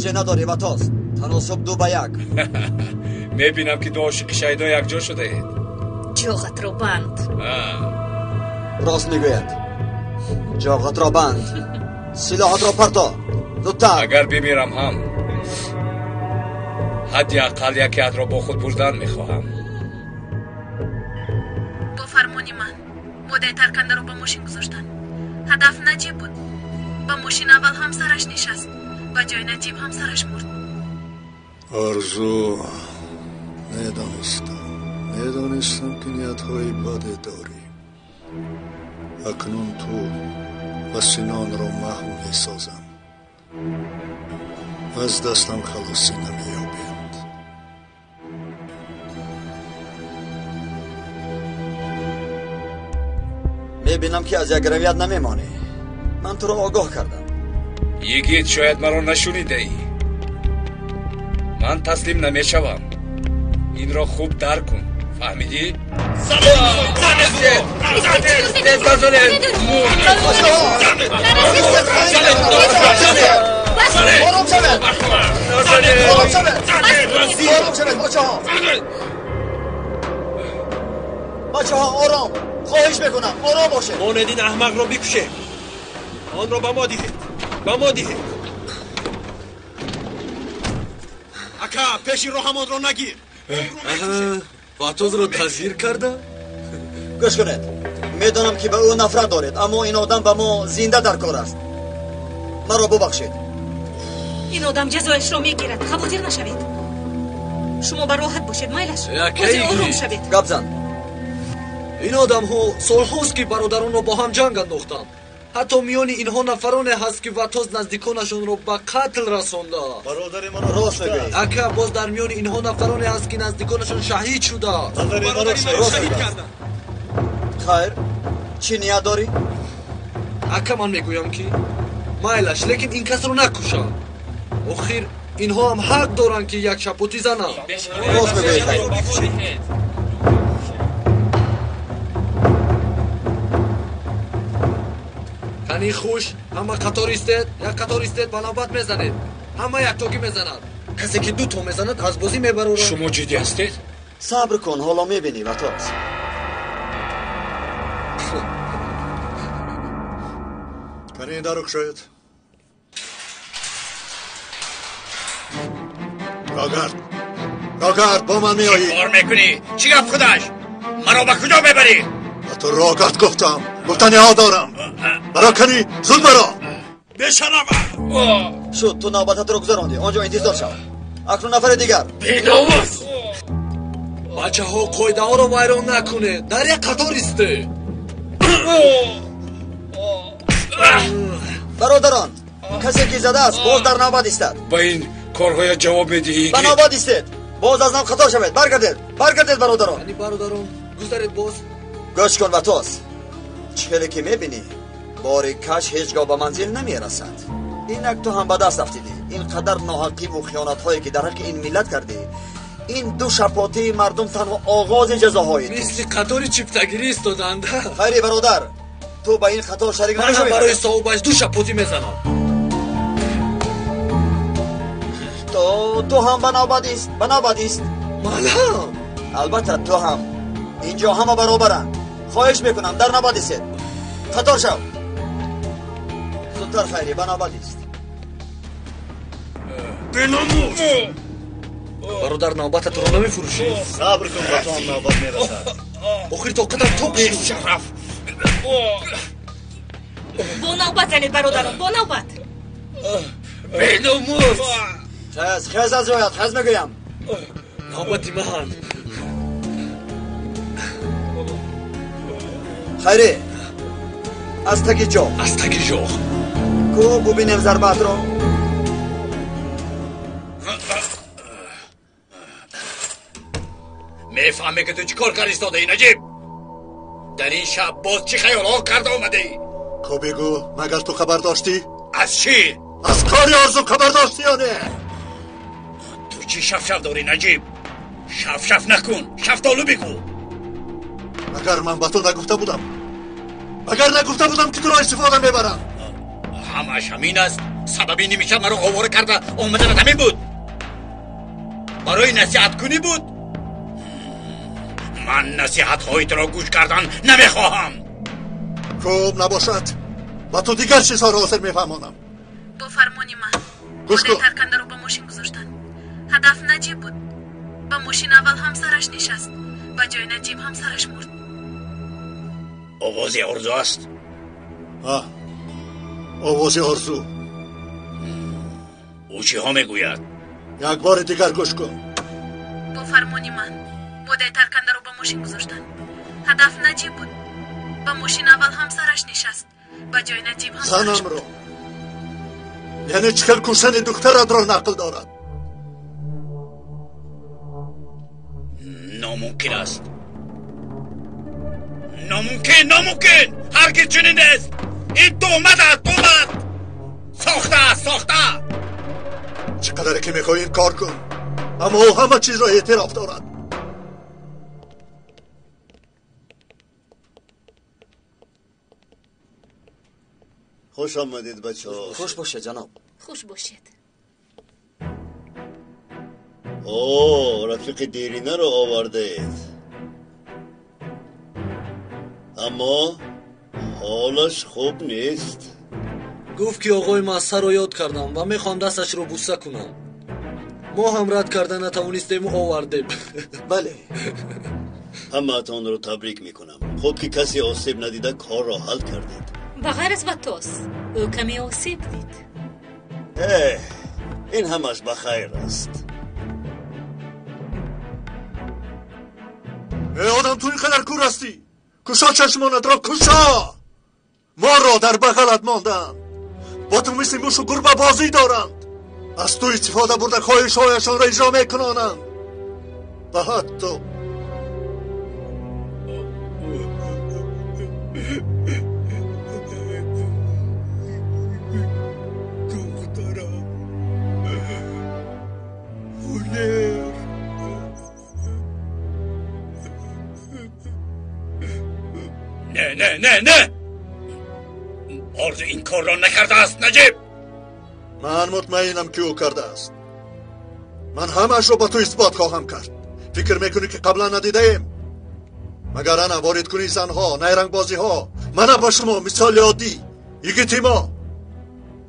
Илоҷе надорӣ, Ватос. Таносуб 2 ба 1. Мебинам, ки ду ошиқи шайдо якҷо шудаед. Ҷоғатро банд. Рост мегӯяд. Ҷоғатро банд. Силоҳатро парто. Зудтар. Агар бимирам ҳам, ҳадди ақал якеатро бо худ бурдан мехоҳам. Бо фармони ман модаи таркандаро ба мошин гузоштанд. Ҳадаф Наҷиб буд. Ба мошин аввал ҳамсараш нишаст. Ба ҷои Наҷиб ҳамсараш мурд. Орзу, медонистам, медонистам, ки ниятҳои баде дорӣ. Акнун ту ва Синонро маҳв месозам. Аз дастам халосӣ намеёбед. Мебинам, ки аз як равият намемонӣ. Ман туро огоҳ кардам. Йигит, шояд маро нашунидаӣ. Ман таслим намешавам. Инро хуб дарк кун. Фаҳмидӣ? Ором шавед, ором шавед, ором шавед, бачаҳо, бачаҳо, ором, хоҳиш мекунам, ором бошед. Монед, ин аҳмақро бикушем. Онро ба мо диҳед, ба мо диҳед. Ака, пеши роҳамонро нагир. Ватозро тазҳир карда? Гӯш кунед, медонам, ки ба ӯ нафрат доред, аммо ин одам ба мо зинда дар кор аст. Маро бубахшед. Ин одам ҷазояшро мегирад, хавотир нашавед. Шумо ба роҳат бошед, майлаш. Акаи. Ором шавед. Гап зан. Ин одамҳо солҳост, ки бародаронро бо ҳам ҷанг андохтанд. Ҳатто миёни инҳо нафароне ҳаст, ки Ватоз наздиконашонро ба қатл расондааст. Бародари маро Рост мегӯӣ. Ака, боз дар миёни инҳо нафароне ҳаст, ки наздиконашон шаҳид шудааст. Бародари маро Бародари маро шаҳид шаҳид кард. карданд. Хайр, чӣ ният дорӣ? Ака, ман мегӯям, ки майлаш, лекин ин касро накушанд. Охир инҳо ҳам ҳақ доранд, ки як шапотӣ зананд. Рост мегӯӣ, Хайр. Кани, хуш, ҳама қатор истед, як қатор истед, ба навбат мезанед. Ҳама яктогӣ мезанад. Касе ки ду то мезанад, аз бозӣ мебарорад. Шумо ҷиддӣ ҳастед? Сабр кун, ҳоло мебинӣ, Ватос. Кани, дару кушоед. Рогард, Рогард, бо ман меоӣ. Кор мекунӣ? Чӣ гап худаш? Маро ба куҷо мебарӣ? Ба ту Рогард гуфтам, гуфтаниҳо дорам. Баро, кани, зуд баро. Бешараф. Шуд, ту навбататро гузарондӣ, он ҷо интизор шав. Акнун нафари дигар. Беномус! Бачаҳо, қоидаҳоро вайрон накунед, дар як қатор истед. Бародарон, касе ки задааст, боз дар навбат истад. Ба ин корҳоя ҷавоб медиҳӣ? Ба навбат истед, боз аз нав қатор шавед. Баргардед, баргардед, бародарон. Яъни, бародарон, гузаред боз. Гӯш кун, Ватос, чӣ хеле ки мебинӣ, бори каш ҳеҷ гоҳ ба манзил намерасад. Инак ту ҳам ба даст афтидӣ. Ин қадар ноҳаққиву хиёнатҳое, ки дар ҳаққи ин миллат кардӣ, ин ду шапотии мардум танҳо оғози ҷазоҳои туст. Мисли қатори чиптагирӣ истоданд. Хайри бародар, ту ба ин қатор шарик Ман ҳам намешавӣ. барои соҳибаш ду шапотӣ мезанам. Ту ҳам ба навбат ист, ба навбат ист. Ман ҳам? Албатта, ту ҳам. Инҷо ҳама баробаранд. Хоҳиш мекунам, дар навбат истед. Қатор шав, зудтар, Хайрӣ, ба навбат ист. Беномус! Бародар, навбататро намефурӯшӣ? Сабр кун, ба ту ҳам навбат мерасад. Охир тоқатам тоқ шуд. Бешараф! Бо навбат занед, бародарон, бо навбат. Беномус! Хез, хез аз ҷоят, хез мегӯям. Навбати ман. Хайрӣ, аз таги ҷо. Аз таги ҷо. Ку, бубинем зарбаатро. Мефаҳме, ки ту чӣ кор кард истодаӣ, Наҷиб? Дар ин шаб боз чӣ хаёлҳо карда омадаӣ? Ку, бигӯ, магар ту хабар доштӣ? Аз чӣ? Аз кори Орзу хабар доштӣ ё не? Ту чӣ шафшаф дорӣ, Наҷиб? Шафшаф накун, шафтолу бигӯ. Магар ман ба ту нагуфта будам? Магар нагуфта будам, ки туро истифода мебарам? Ҳамааш ҳамин аст? Сабаби нимшаб маро овора карда омаданат ҳамин буд? Барои насиҳаткунӣ буд? Ман насиҳатҳои туро гӯш кардан намехоҳам. Хуб набошад, ба ту дигар чизҳоро ҳозир мефаҳмонам. Бо фармони ман гӯш кун. Таркандаро ба мошин гузоштанд. Ҳадаф Наҷиб буд. Ба мошин аввал ҳамсараш нишаст, ба ҷои Наҷиб ҳамсараш мурд. Овози Орзу аст? Овози Орзу. Ӯ чиҳо мегӯяд? Як бори дигар гӯш кун. Бо фармони ман моддаи таркандаро ба мошин гузоштанд. Ҳадаф Наҷиб буд. Ба мошин аввал ҳамсараш нишаст, ба ҷои Наҷиб ҳамсараш. Занамро, яъне чӣ хел куштани духтаратро нақл дорад. Номумкин аст. Номумкин, номумкин! Ҳаргиз чунин нест. Ин туҳмат аст, туҳмат! Сохта аст, сохта! Чӣ қадаре ки мехоҳӣ кор кун, аммо ӯ ҳама чизро эътироф дорад. Хуш омадед, бачаҳо. Хуш бошед, ҷаноб. Хуш бошед. О, рафиқи деринаро овардаед. Аммо ҳолаш хуб нест. Гуфт ки оғои Массаро ёд кардам ва мехоҳам дасташро бӯса кунам. Мо ҳам рад карда натавонистему овардем. Бале. Ҳамаатонро табрик мекунам. Хуб ки касе осеб надида корро ҳал кардед. Ба ғайр аз Ватос, ӯ каме осеб дид. Ин ҳамаш ба хайр аст. Эй одам, ту ин қадар кур ҳастӣ? Кушо чашмонатро, кушо! Моро дар бағалат монданд. Бо ту мисли мушу гурба бозӣ доранд. Аз ту истифода бурда хоҳишҳояшонро иҷро мекунонанд. Ва ҳатто духтарам Ҳунер. Не, не, не, не! Орзу ин корро накардааст, Наҷиб. Ман мутмаинам ки ӯ кардааст. Ман ҳамаашро ба ту исбот хоҳам кард. Фикр мекунӣ ки қаблан надидаем? Магар ана воридкунии занҳо, найрангбозиҳо? Мана ба шумо мисоли оддӣ. Йигити мо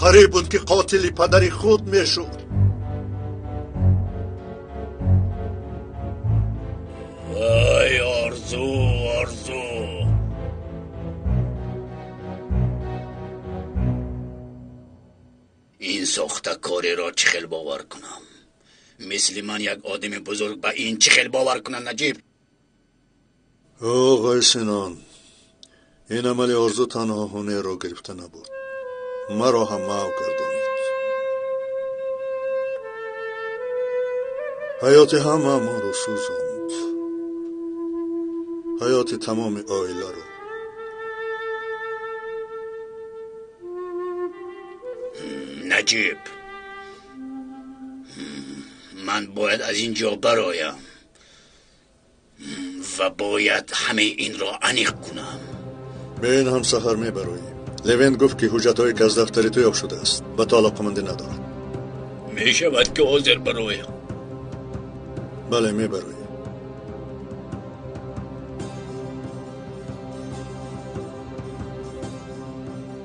қариб буд ки қотили падари худ мешуд. Ой, Орзу, Орзу. Ин сохтакориро чӣ хел бовар кунам? Мисли ман як одами бузург ба ин чӣ хел бовар кунам, Наҷиб? Оғои Синон, ин амали Орзу танҳо ҳунерро гирифта набуд, маро ҳам маҳв гардонид. Ҳаёти ҳамаамонро сӯзонд, ҳаёти тамоми оиларо. Наҷиб, ман бояд аз ин ҷо бароям ва бояд ҳамаи инро аниқ кунам. Ба ин ҳам сафар мебароӣ. Левент гуфт ки ҳуҷҷатҳое ки аз дафтари ту ёфт шудааст ба ту алоқамандӣ надорад. Мешавад ки ҳозир бароям? Бале, мебароӣ.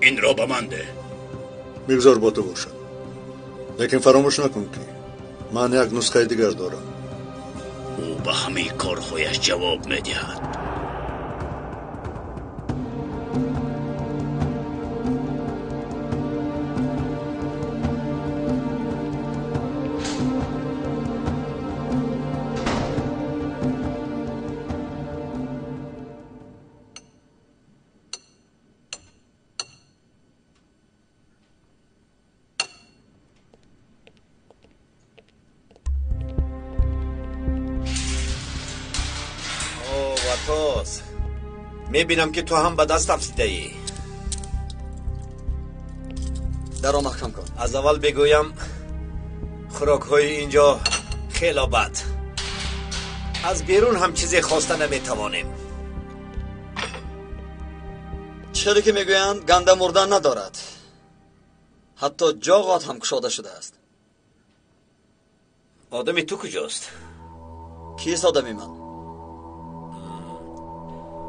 Инро ба ман деҳ. Бигзор бо ту бошад. Лекин фаромӯш накун ки ман як нусхаи дигар дорам. Ӯ ба ҳамаи корҳояш ҷавоб медиҳад. Мебинам ки ту ҳам ба даст афтидаӣ. Дарро маҳкам кун. Аз аввал бигӯям, хӯрокҳои инҷо хело бад. Аз берун ҳам чизе хоста наметавонем. Чизе ки мегӯянд, ганда мурдан надорад. Ҳатто ҷоғот ҳам кушода шудааст. Одами ту куҷост? Кист одами ман?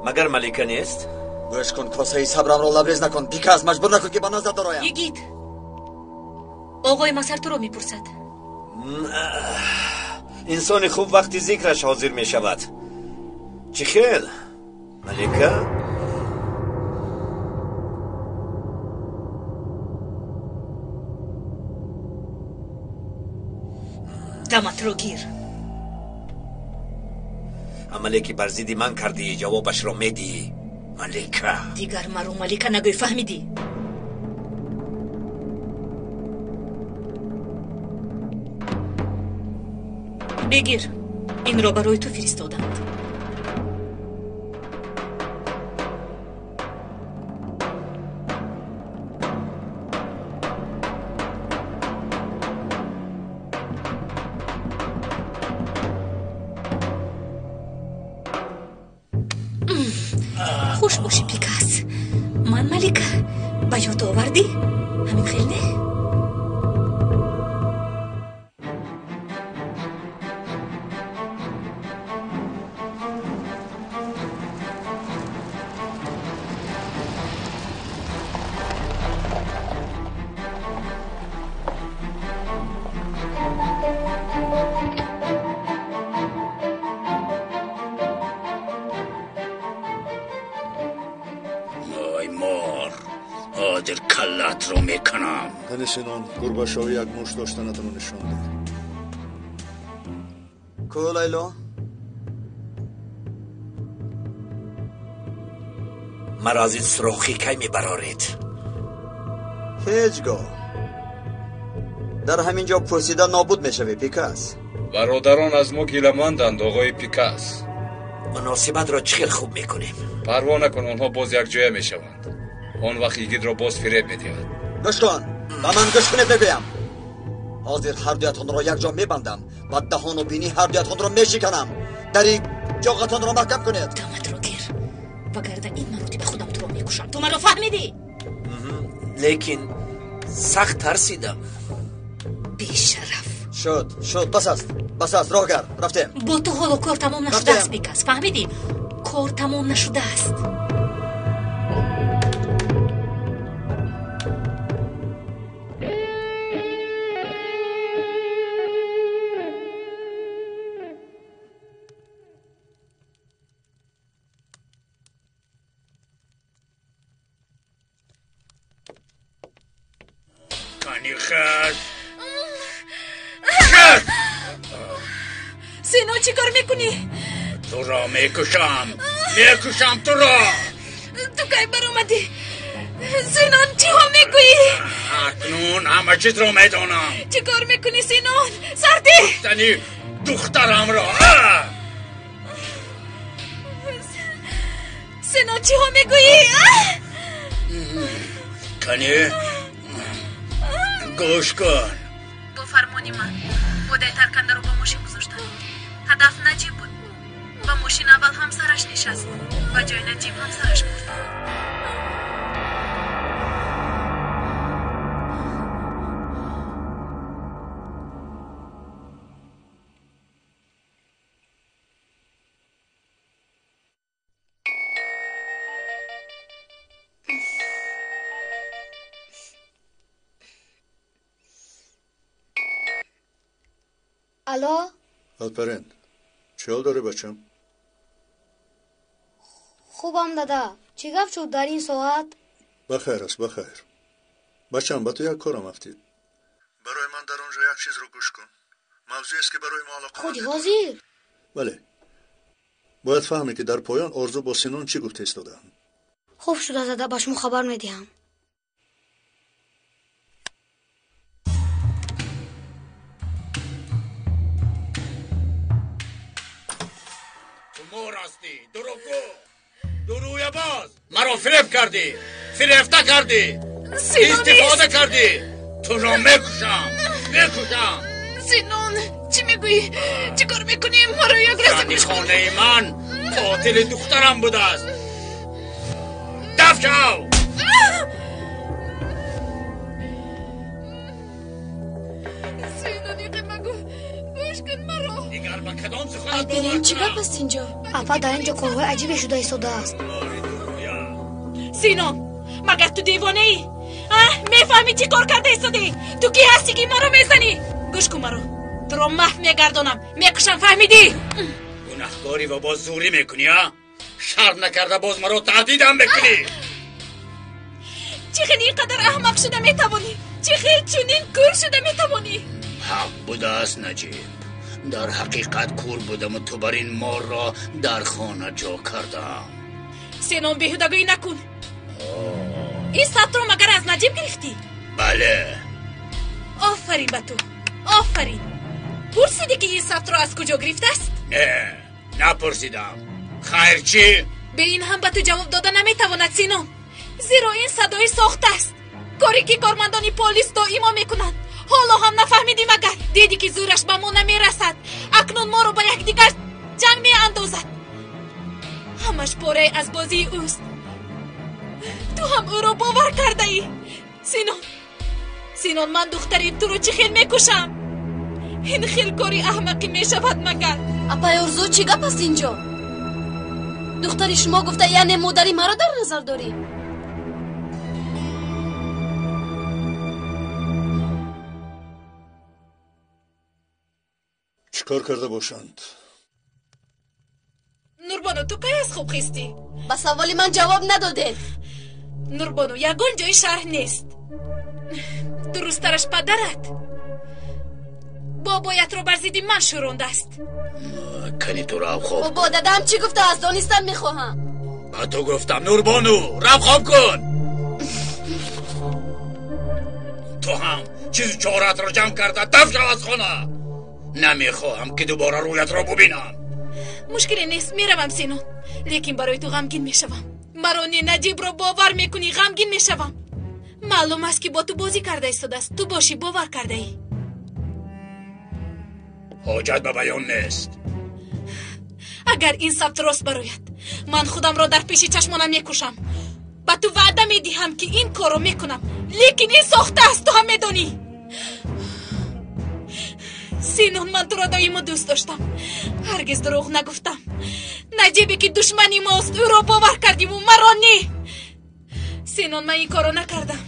Магар Малика нест? Гӯш кун, косаи сабрамро лабрез накун. Пикас, маҷбур накун ки ба наздат дароям. Йигит, оғои Масар туро мепурсад. Инсони хуб вақти зикраш ҳозир мешавад. Чӣ хел, Малика? Даматро гир. Амале ки бар зидди ман кардӣ, ҷавобашро медиҳӣ, Малика. Дигар маро Малика нагӯй, фаҳмидӣ? Бигир, инро барои ту фиристоданд. Хуш бошӣ, Пикас. Ман Малика. Ба ёд овардӣ? Ҳамин хел не? Синон, гурбашови як муш доштанатро нишон дод. Ку, Лайло? Маро аз ин сурохӣ кай мебароред? Ҳеҷ гоҳ. Дар ҳамин ҷо пурсида нобуд мешавӣ, Пикас. Бародарон аз мо гиламанданд, оғои Пикас. Муносибатро чӣ хел хуб мекунем? Парво накун, онҳо боз якҷоя мешаванд. Он вақт йигитро боз фиреб медиҳад. Гӯш кун, ба ман гӯш кунед, мегӯям. Ҳозир ҳар дуятонро якҷо мебандам ва даҳону бинӣ ҳар дуятонро мешиканам. Дари ҷоғатонро маҳкам кунед. Даматро гир, вагарна ин маротиба худам туро мекушам. Ту маро фаҳмидӣ? Лекин сахт тарсидам. Бешараф. Шуд, шуд, бас аст, бас аст, роҳ гард, рафтем. Бо ту ҳоло кор тамом нашудааст, Пикас, фаҳмидӣ? Кор тамом нашудааст. Сино, чӣ кор мекунӣ? Туро мекушам, мекушам туро. Ту кай баромадӣ? Синон, чиҳо мегӯӣ? Акнун ҳама чизро медонам. Чӣ кор мекунӣ, Синон? Сардӣ! Куштани духтарамро. Синон, чиҳо мегӯӣ? Кани гӯш кун. Бо фармони ман модаи таркандаро ба мошин гузоштанд. Ҳадаф Наҷиб буд. Ба мошин аввал ҳамсараш нишаст, ба ҷои Наҷиб ҳамсараш мурд. Алло? Алпарен, чӣ ҳол дорӣ, бачам? Хубам, дада. Чӣ гап шуд дар ин соат? Бахайр аст, бахайр. Бачам, ба ту як корам афтид. Барои ман дар он ҷо як чизро гӯш кун. Мавзӯест ки барои мо алоқаманд. Худи ҳозир? Бале. Бояд фаҳмӣ ки дар поён Орзу бо Синон чӣ гуфта истодаанд. Хуб шуда, дада, ба шумо хабар медиҳам. Дурӯғгӯ, дурӯябоз, маро фиреб кардӣ, фирефта кардӣ, истифода кардӣ. Туро мекушам, мекушам. Синон, чӣ мегӯӣ? Чӣ кор мекунӣ? Маро як лаҳза гӯш кун. Хонаи ман қотили духтарам будааст. Даф шав! Ба кадом суханат бовар чӣ гап аст инҷо? Апа, дар инҷо корҳои аҷибе шуда истодааст. Синон, магар ту девонаӣ? Мефаҳмӣ чӣ кор карда истодаӣ? Ту кӣ ҳастӣ ки маро мезанӣ? Гӯш кун маро, туро маҳв мегардонам, мекушам, фаҳмидӣ? Гунаҳкорӣ ва боз зӯрӣ мекунӣ, а? Шарм накарда боз маро таҳдидам мекунӣ. Чӣ хел ин қадар аҳмақ шуда метавонӣ? Чӣ хел чунин кӯр шуда метавонӣ? Ҳақ будааст, Наҷиб. Дар ҳақиқат кӯр будаму ту бар ин морро дар хона ҷо кардам. Сенон, беҳудагӯӣ накун. Ин сабтро магар аз Наҷиб гирифтӣ? Бале. Офарин ба ту, офарин. Пурсидӣ ки ин сабтро аз куҷо гирифтааст? Не, напурсидам. Хайр чӣ? Бе ин ҳам ба ту ҷавоб дода наметавонад, Синон, зеро ин садои сохтааст. Коре ки кормандони полис доимо мекунанд. Ҳоло ҳам нафаҳмидӣ магар? Дидӣ ки зӯраш ба мо намерасад. Акнун моро ба якдигар ҷанг меандозад. Ҳамаш порае аз бозии ӯст. Ту ҳам ӯро бовар кардаӣ. Синон, Синон, ман духтари туро чӣ хел мекушам? Ин хел кори аҳмақӣ мешавад магар? Апай Орзу, чӣ гап аст инҷо? Духтари шумо гуфта, яъне модари маро дар назар дорӣ? Чӣ кор карда бошанд? Нурбону, ту кай аз хоб хестӣ? Ба саволи ман ҷавоб надодед. Нурбону, ягон ҷои шарҳ нест. Дурусттараш падарат бобоятро бар зидди ман шӯрондааст. Кани ту рав хоб. Бобо, дадам чӣ гуфтааст? Донистан мехоҳам. Ба ту гуфтам, Нурбону, рав хоб кун. Ту ҳам чизу чораатро ҷамъ карда даф шав аз хона. Намехоҳам ки дубора рӯятро бубинам. Мушкиле нест, меравам, Синон, лекин барои ту ғамгин мешавам. Маро не, Наҷибро бовар мекунӣ, ғамгин мешавам. Маълум аст ки бо ту бозӣ карда истодааст. Ту бошӣ бовар кардаӣ. Ҳоҷат ба баён нест. Агар ин сабт рост барояд, ман худамро дар пеши чашмонам мекушам. Ба ту ваъда медиҳам ки ин корро мекунам, лекин ин сохта аст, ту ҳам медонӣ. Синон, ман туро доимо дӯст доштам, ҳаргиз дурӯғ нагуфтам. Наҷибе ки душмани мост, ӯро бовар кардиву маро не. Синон, ман ин корро накардам.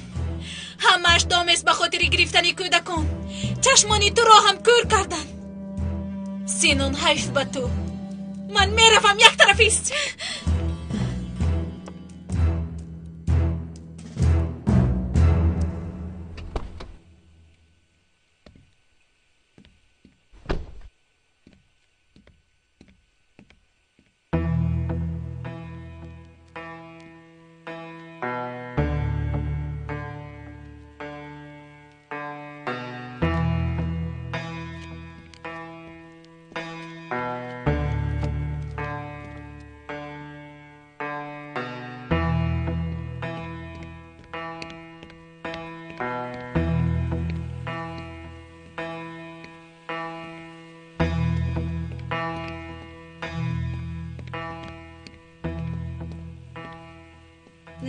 Ҳамааш домест ба хотири гирифтани кӯдакон. Чашмони туро ҳам кӯр карданд. Синон, ҳайф ба ту. Ман меравам, як тарафист.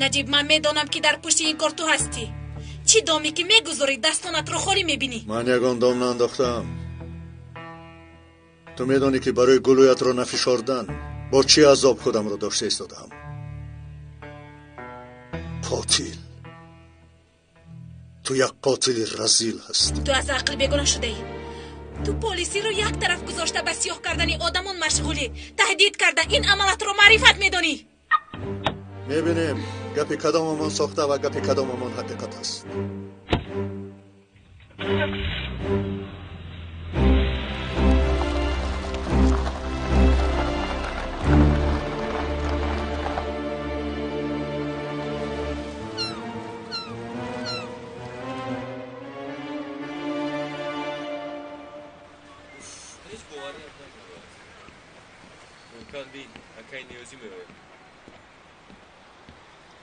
Наҷиб, ман медонам ки дар пушти ин кор ту ҳастӣ. Чӣ доме ки мегузорӣ, дастонатро холӣ мебинӣ. Ман ягон дом наандохтаам. Ту медонӣ ки барои гулӯятро нафишордан бо чӣ азоб худамро дошта истодаам. Қотил, ту як қотили разил ҳастӣ. Ту аз ақл бегона шудаӣ. Ту полисиро як тараф гузошта ба сиёҳ кардани одамон машғулӣ. Таҳдид карда ин амалатро маърифат медонӣ. Мебинем гапи кадомамон сохта ва гапи кадомамон ҳақиқат аст.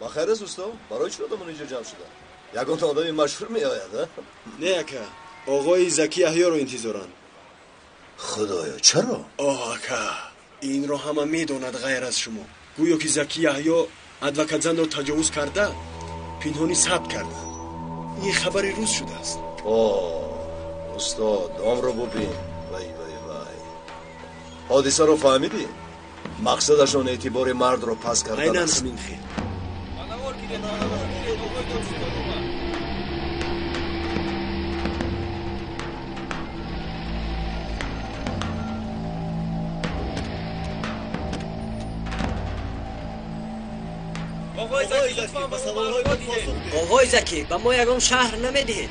Бахайр аст, усто? Барои чӣ одамон инҷо ҷамъ шуданд? Ягонта одами машҳур меояд, а? Не, ака, оғои Заки Яҳёро интизоранд. Худоё, чаро? Оҳ, ака, инро ҳама медонад ғайр аз шумо. Гӯё ки Заки Яҳё адвокатзанро таҷовуз карда, пинҳонӣ сабт карданд. Ин хабари рӯз шудааст. Оҳ, устод, домро бубин. Вай, вай, вай. Ҳодисаро фаҳмидӣ? Мақсадашон эътибори мардро паст кардан Айнан аст. ҳамин хел. Оғои Закӣ, ба мо ягон шаҳр намедиҳед?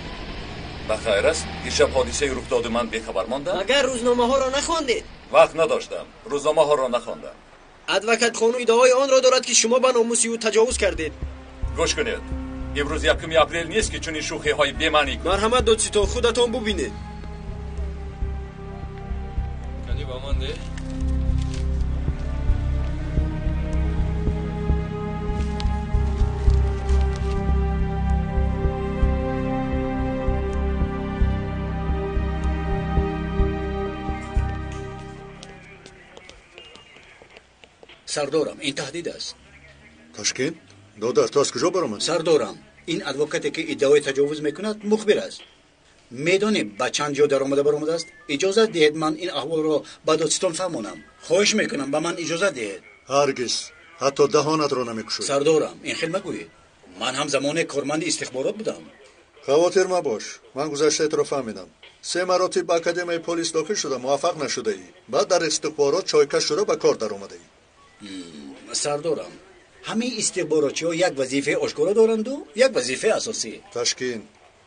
Ба хайр аст, дишаб ҳодисаи рух доду ман бехабар мондам. Магар рӯзномаҳоро нахондед? Вақт надоштам, рӯзномаҳоро нахондам. Адвокат хонум иддаои онро дорад, ки шумо ба номуси ӯ таҷовуз кардед. Гӯш кунед, имрӯз 1 апрел нест, ки чунин шӯхиҳои бемаънӣ кунед. Марҳамат, додситон, худатон бубинед. Кани ба ман деҳ. Сардорам, ин таҳдид аст. Ташкент? Додар, ту аз куҷо баромадӣ? Сардорам, ин адвокате ки иддаои таҷовуз мекунад, мухбир аст. Медонем, ба чанд ҷо даромада баромадааст. Иҷозат диҳед, ман ин аҳволро ба додситон фаҳмонам. Хоҳиш мекунам, ба ман иҷозат диҳед. Ҳаргиз ҳатто даҳонатро намекушоӣ. Сардорам, ин хел магӯед. Ман ҳам замоне корманди истихборот будам. Хавотир мабош, ман гузаштаатро фаҳмидам. Се маротиб ба академияи полис дохил шуда муваффақ нашудаӣ, баъд дар истихборот чойкаш шуда ба кор даромадаӣ. Сардорам, ҳамаи истихборотчиҳо як вазифаи ошкоро доранду як вазифаи асосӣ. Ташкин,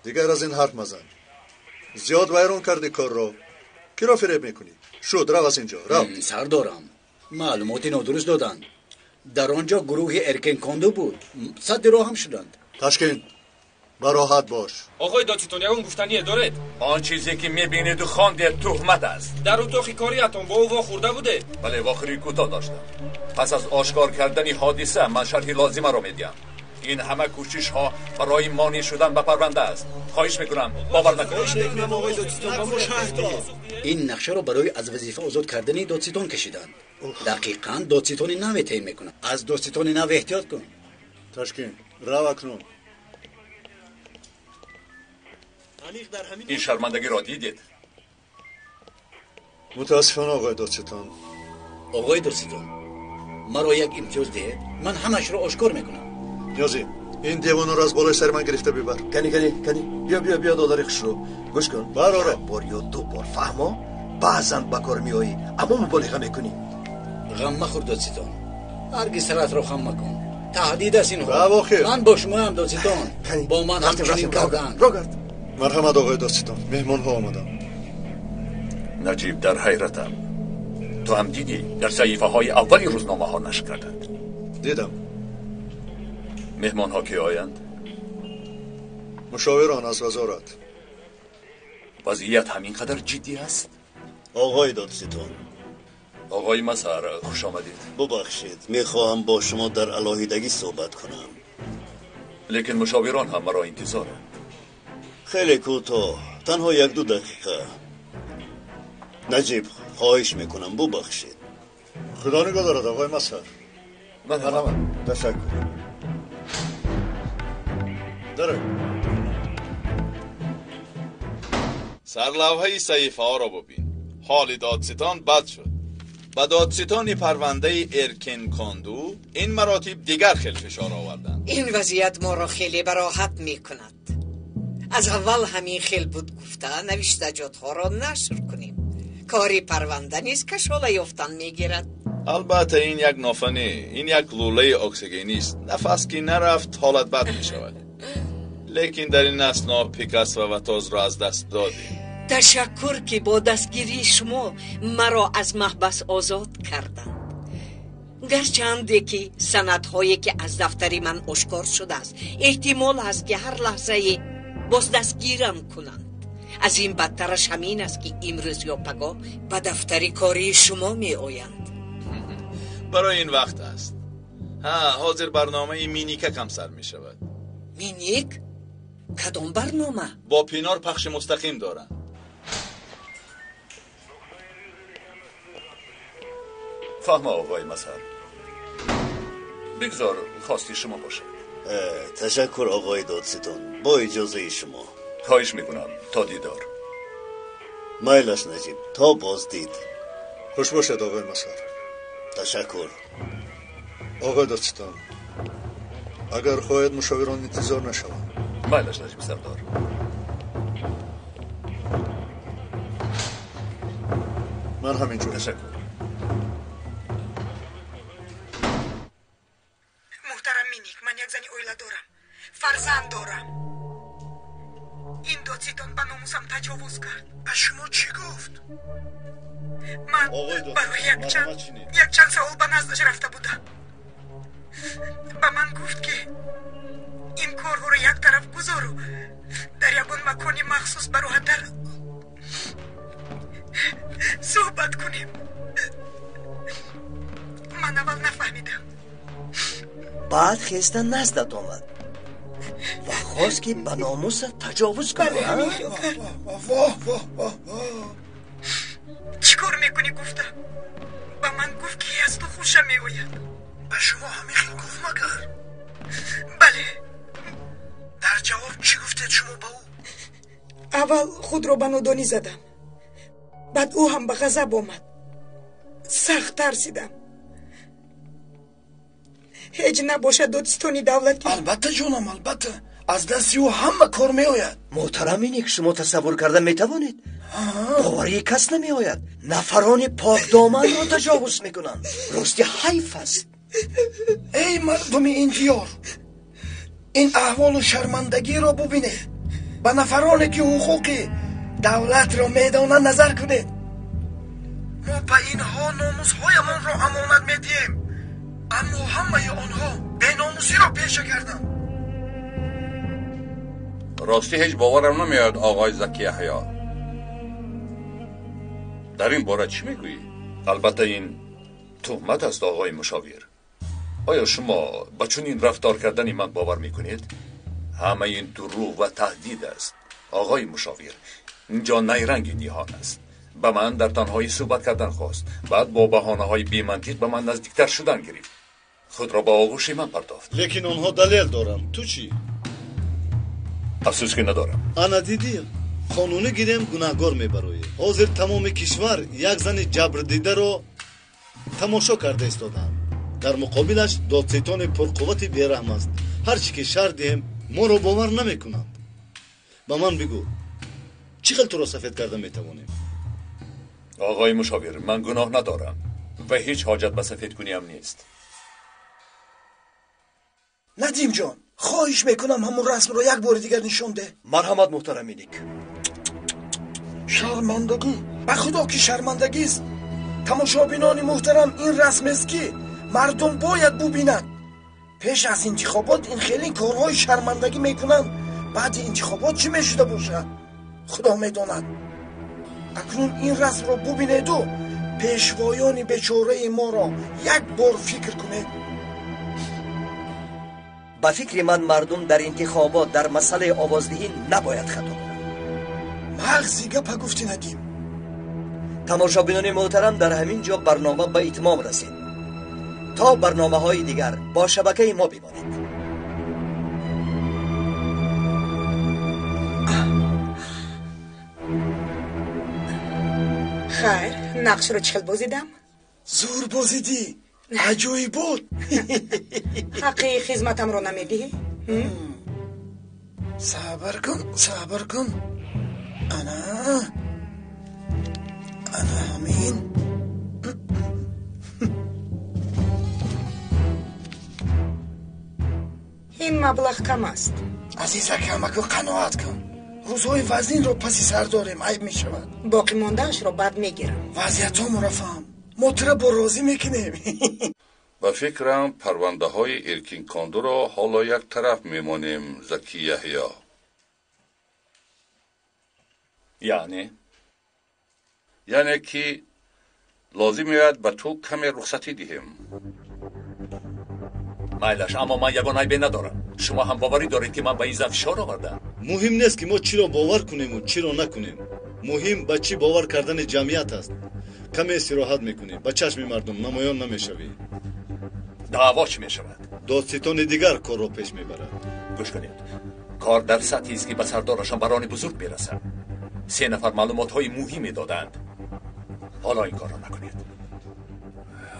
дигар аз ин ҳарф мазан. Зиёд вайрон кардӣ корро. Киро фиреб мекунӣ? Шуд, рав аз инҷо, рав. Сардорам, маълумоти нодуруст доданд. Дар он ҷо гурӯҳи Эркенконду буд, садди роҳ ҳам шуданд. Ташкин, бароҳат бош. Оғои додситон, ягон гуфтание доред? Он чизе ки мебинеду хондед туҳмат аст. Дар утоқи кориятон бо ӯ вохӯрда будед? Бале, вохӯрии кӯтоҳ доштам. Пас аз ошкор кардани ҳодиса ман шарҳи лозимаро медиҳам. Ин ҳама кӯшишҳо барои монеъ шудан ба парванда аст. Хоҳиш мекунам, бовар накунед. Ин нақшаро барои аз вазифа озод кардани додситон кашиданд. Дақиқан додситони наве таъин мекунанд. Аз додситони нав эҳтиёт кун. Ташкин, рав акнун. Ин шармандагиро дидед? Мутаассифона, оғои додситон. Оғои додситон, маро як имтиёз диҳед, ман ҳамашро ошкор мекунам. Ниёзӣ, ин девонаро аз болои сари ман гирифта бибар. Кани, кани, кани, биё, биё, биё, додари хушрӯ. Гӯш кун. Бароро. Як бор ё ду бор фаҳмо, баъзан ба кор меоӣ, аммо муболиға мекунӣ. Ғам махӯр, додситон. Ҳаргиз саратро хам макун. Таҳдид аст инҳо. Рав охир. Ман бо шумоям, додситон. Бо ман ҳамчунин карданд. Рогард. Марҳамат, оғои додситон, меҳмонҳо омаданд. Наҷиб, дар ҳайратам. Ту ҳам дидӣ, дар саҳифаҳои аввали рӯзномаҳо нашр карданд. Дидам. Меҳмонҳо ки оянд? Мушовирон аз вазорат. Вазъият ҳамин қадар ҷиддӣ аст? Оғои додситон. Оғои Мазҳар, хуш омадед. Бубахшед, мехоҳам бо шумо дар алоҳидагӣ суҳбат кунам. Лекин мушовирон ҳам маро интизоранд. Хеле кӯтоҳ, танҳо 1-2 дақиқа. Наҷиб, хоҳиш мекунам, бубахшед. Худо нигоҳ дорад, оғои Мазҳар. Марҳамат. Ташаккур. Дарой. Сарлавҳаи саҳифаҳоро бубин. Ҳоли додситон бад шуд. Ба додситони парвандаи Эркенконду ин маротиб дигар хел фишор оварданд. Ин вазъият моро хеле бароҳат мекунад. Аз аввал ҳамин хел буд, гуфта навиштаҷотҳоро нашр кунем. Кори парванда низ кашола ёфтан мегирад. Албатта, ин як нофанӣ, ин як лӯлаи оксигенист. Нафас ки нарафт, ҳолат бад мешавад. Лекин дар ин асно Пикас ва Ватозро аз даст додем. Ташаккур, ки бо дастгирии шумо маро аз маҳбас озод карданд. Гарчанде ки санадҳое ки аз дафтари ман ошкор шудааст, эҳтимол аст ки ҳар лаҳзае боз дастгирам кунанд. Аз ин бадтараш ҳамин аст, ки имрӯз ё пагоҳ ба дафтари кории шумо меоянд. Барои ин вақт аст. Ҳа, ҳозир барномаи Миника кам сар мешавад. Миник? Кадом барнома? Бо Пинор пахши мустақим доранд. Фаҳма, оғои Мазҳар. Бигзор хости шумо бошад. Ташаккур, оғои додситон. Бо иҷозаи шумо. Хоҳиш мекунам, то дидор. Майлаш, Наҷиб, то боздид. Хуш бошед, оғои Масар. Ташаккур. Оғои додситон, агар хоҳед мушовирон интизор нашаванд. Майлаш, Наҷми сардор. Ман ҳамин ҷо. Ташаккур. Муҳтарам Миник, ман як зани оила дорам, фарзанд дорам. Ин додситон ба номусам таҷовуз кард. Ба шумо чӣ гуфт? Ман барои якчанд савол ба наздаш рафта будам. Ба ман гуфт, ки ин корҳоро як тараф гузору дар ягон макони махсус бароҳаттар суҳбат кунем. Ман аввал нафаҳмидам. Баъд хеста наздат омад ва хост, ки ба номусат таҷовуз кунад. Чӣ кор мекунӣ, гуфтам. Ба ман гуфт, ки аз ту хушам меояд. Ба шумо ҳамин хел гуфт магар? Бале. Дар ҷавоб чӣ гуфтед шумо ба ӯ? Аввал худро ба нодонӣ задам, баъд ӯ ҳам ба ғазаб омад. Сахт тарсидам. Ҳеҷ набошад додситони давлатӣ. Албатта, ҷонам, албатта, аз дасти ӯ ҳама кор меояд. Муҳтарам Иник, шумо тасаввур карда метавонед? Боварии кас намеояд. Нафарони покдоманро таҷовуз мекунанд. Рости ҳайф аст. Эй мардуми ин диёр, ин аҳволу шармандагиро бубинед. Ба нафароне ки ҳуқуқи давлатро медонанд назар кунед. Мо ба инҳо номусҳоямонро амонат медиҳем, аммо ҳамаи онҳо беномусиро пеша карданд. Ростӣ ҳеҷ боварам намеояд, оғои Заки Яҳё. Дар ин бора чӣ мегӯӣ? Албатта, ин туҳмат аст, оғои мушовир. Оё шумо ба чунин рафтор кардани ман бовар мекунед? Ҳамаи ин дурӯғ ва таҳдид аст, оғои мушовир. Инҷо найранги ниҳон аст. Ба ман дар танҳоӣ суҳбат кардан хост, баъд бо баҳонаҳои бемантиқ ба ман наздиктар шудан гирифт, худро ба оғӯши ман партофт. Лекин онҳо далел доранд. Ту чӣ? Афсӯс, ки надорам. Ана дидӣ, қонунӣ гирем, гунаҳгор мебароӣ. Ҳозир тамоми кишвар як зани ҷабрдидаро тамошо карда истоданд. Дар муқобилаш додситони пурқуввати бераҳм аст. Ҳар чӣ ки шарт диҳем, моро бовар намекунанд. Ба ман бигӯ, чӣ хел туро сафед карда метавонем? Оғои мушовир, ман гуноҳ надорам ва ҳеҷ ҳоҷат ба сафедкуниам нест. Надим ҷон, хоҳиш мекунам, ҳамон расмро як бори дигар нишон деҳ. Марҳамат, муҳтарам Иник. Шармандагӣ, ба худо ки шармандагист. Тамошобинони муҳтарам, ин расмест, ки мардум бояд бубинанд. Пеш аз интихобот ин хеле корҳои шармандагӣ мекунанд, баъди интихобот чӣ мешуда бошад, худо медонад. Акнун ин расмро бубинеду пешвоёни бечораи моро як бор фикр кунед. Ба фикри ман, мардум дар интихобот дар масъалаи овоздиҳӣ набояд хато кунанд. Мағзи гапа гуфтӣ, Надим. Тамошобинони муҳтарам, дар ҳамин ҷо барнома ба итмом расид. То барномаҳои дигар бо шабакаи мо бимонед. Хайр, нақшро чӣ хел бозидам? Зур бозидӣ, аҷоиб буд. Ҳаққи хизматамро намедиҳӣ? Сабр кун, сабр кун. Ана, ана ҳамин. Ин маблағ кам аст. Азизакам, аку қаноат кун. Рӯзҳои вазнинро паси сар дорем, айб мешавад. Боқӣ мондаашро баъд мегирам. Вазъиятҳомонро фаҳм, мо тура бо розӣ мекунем. Ба фикрам, парвандаҳои Эркинкондуро ҳоло як тараф мемонем, Заки Яҳё. Яъне? Яъне ки лозим меояд ба ту каме рухсатӣ диҳем. Майлаш, аммо ман ягон айбе надорам. Шумо ҳам боварӣ доред, ки ман ба ин зан фишор овардам? Муҳим нест, ки мо чиро бовар кунему чиро накунем. Муҳим ба чӣ бовар кардани ҷамъият аст. Каме истироҳат мекунӣ, ба чашми мардум намоён намешавӣ. Даъво чӣ мешавад? Додситони дигар корро пеш мебарад. Гӯш кунед, кор дар сатҳест, ки ба сардорашон барони бузург мерасад. Се нафар маълумотҳои муҳиме додаанд. Ҳоло ин корро накунед.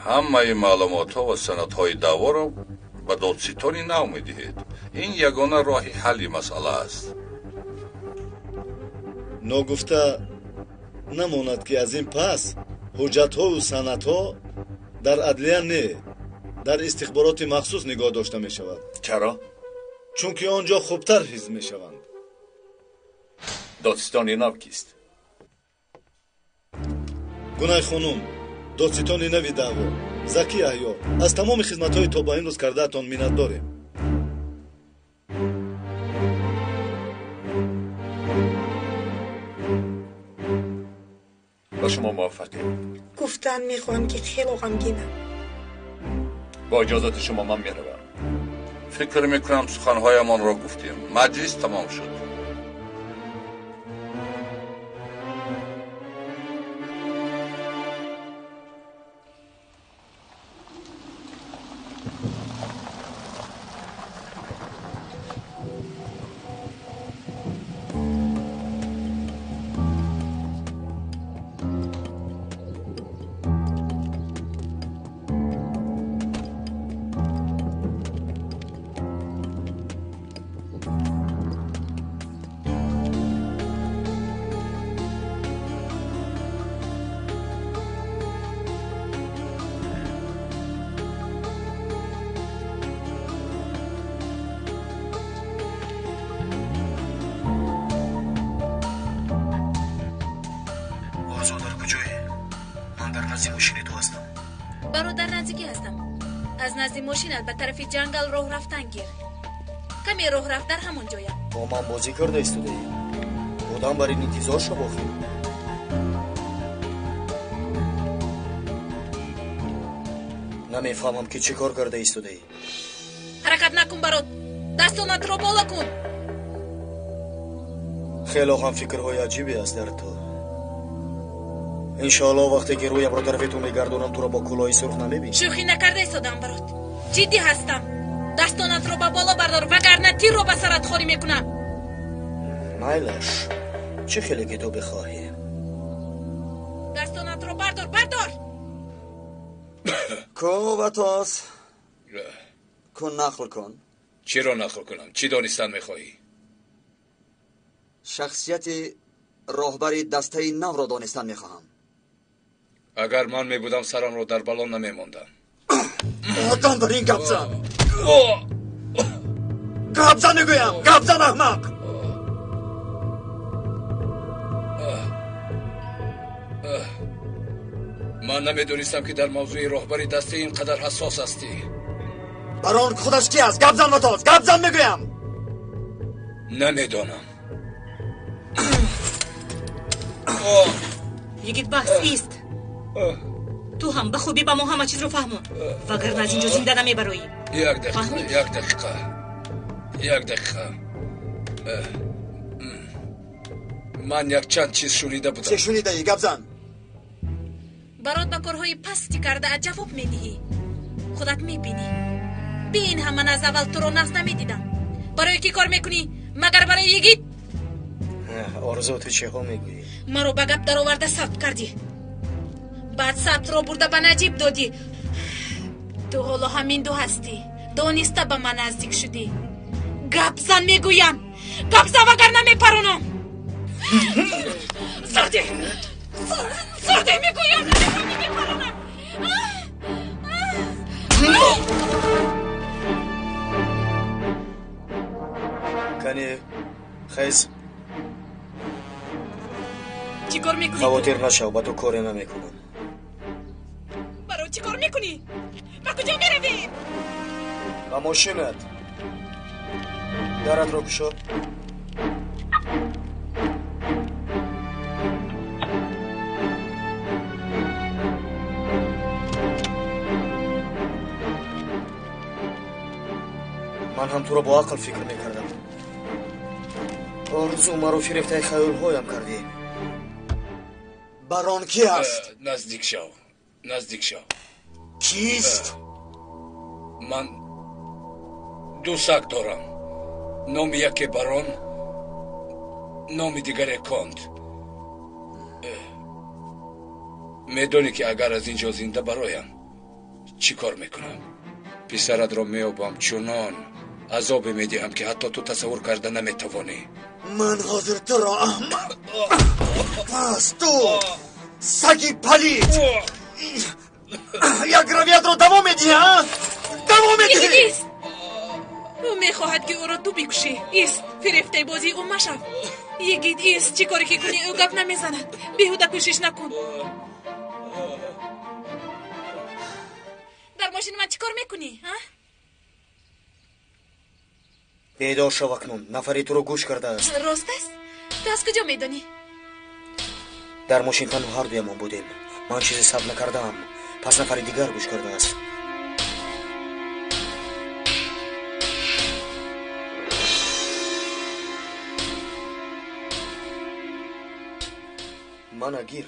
Ҳамаи маълумотҳо ва санадҳои даъворо ба додситони нав медиҳед. Ин ягона роҳи ҳалли масъала аст. Ногуфта намонад, ки аз ин пас ҳуҷҷатҳову санадҳо дар адлия не, дар истихбороти махсус нигоҳ дошта мешавад. Чаро? Чунки он ҷо хубтар ҳифз мешаванд. Додситони нав кист? Гунай хонум, додситони нави даъво Заки Яҳё. Аз тамоми хизматҳои то ба имрӯз кардаатон миннатдорем. Ба шумо муваффақият. Гуфтан мехоҳам, ки хело ғамгинам. Бо иҷозати шумо ман меравам. Фикр мекунам, суханҳоямонро гуфтем. Маҷлис тамом шуд. Орзу, дар куҷое? Ман дар назди мошини ту ҳастам. Бародар, дар наздикӣ ҳастам. Аз назди мошинат ба тарафи ҷангал роҳ рафтан гир. Каме роҳ рафт, дар ҳамон ҷоям. Бо ман бозӣ карда истодаӣ? Одам бар ин интизор шав охир. Намефаҳмам, ки чӣ кор карда истодаӣ. Ҳаракат накун, барот, дастонатро боло кун. Хело ҳам фикрҳои аҷибе аст дар ту. Иншоалло, вақте ки рӯямро тарафи ту мегардонам, туро бо кӯлоҳи сурх намебинам. Шӯхӣ накарда истодам, барот, ҷиддӣ ҳастам. Дастонатро ба боло бардор, вагарна тирро ба сарат холӣ мекунам. Майлаш, чӣ хеле ки ту бихоҳӣ. Дастонатро бардор, бардор. Ку, Ватос, кун, нақл кун. Чиро нақл кунам? Чӣ донистан мехоҳӣ? Шахсияти роҳбари дастаи навро донистан мехоҳам. Агар ман мебудам, сарамро дар бало намемондам. Одам бар ин гап зан, гап зан, мегӯям, гап зан, аҳмақ. Ман намедонистам, ки дар мавзӯи роҳбари даста ин қадар ҳассос ҳастӣ. Барон худаш ки аст? Гап зан, Ватос, гап зан, мегӯям. Намедонам. Йигит, баҳс ист. Ту ҳам ба хубӣ ба мо ҳама чизро фаҳмон, вагарна аз инҷо зинда намебароӣ. Як дақиқа, як дақиқа, як дақиқа. Ман якчанд чиз шунида будам. Чӣ шунидаӣ? Гап зан. Барот, ба корҳои пастӣ кардаат ҷавоб медиҳӣ. Худат мебинӣ. Бин, ҳама аз аввал туро нағз намедидам. Барои кӣ кор мекунӣ? Магар барои йигит? Орзу, ту чиҳо мегӯӣ? Маро ба гап дароварда сабт кардӣ, баъд сабтро бурда ба Наҷиб додӣ. Ту ҳоло ҳамин ду ҳастӣ. Дониста ба ман наздик шудӣ. Гап зан, мегӯям, гап зан, вагарна мепаронам. Зурдӣ, зурдӣ, мегӯям, мепаронам. Кани, хез. Чӣ кор мекунӣ? Хавотир нашав, ба ту коре намекунам. Барои чӣ кор мекунӣ? Ба куҷо меравӣ? Ба мошинат. Даратро кушо. Ман ҳам туро бо ақл фикр мекардам. Орзу, маро фирефтаи хаёлҳоям кардӣ. Барон ки аст? Наздик шав, наздик шав. Кист? Ман ду саг дорам. Номи яке Барон, номи дигаре Конт. Медонӣ, ки агар аз ин ҷо зинда бароям, Чӣ кор мекунам? Писаратро меёбам, чунон азобе медиҳам, ки ҳатто ту тасаввур карда наметавонӣ. Ман ҳозир туро аҳмақ. Пас ту саги палид як равиятро давом медиҳӣ, а? Давом медиҳӣ! Ист! Ӯ мехоҳад, ки ӯро ту бикушӣ. Ист, фирефтаи бозии ӯ машав. Йигит, ист, чӣ коре ки кунӣ, ӯ гап намезанад. Беҳуда кӯшиш накун. Дар мошини ман чӣ кор мекунӣ, а? Бедор шав акнун, нафаре туро гӯш кардааст. Рост аст? Ту аз куҷо медонӣ? Дар мошин танҳо ҳардуямон будем. Ман чизе сабт накардаам, пас нафари дигар гӯш кардааст. Мана гир.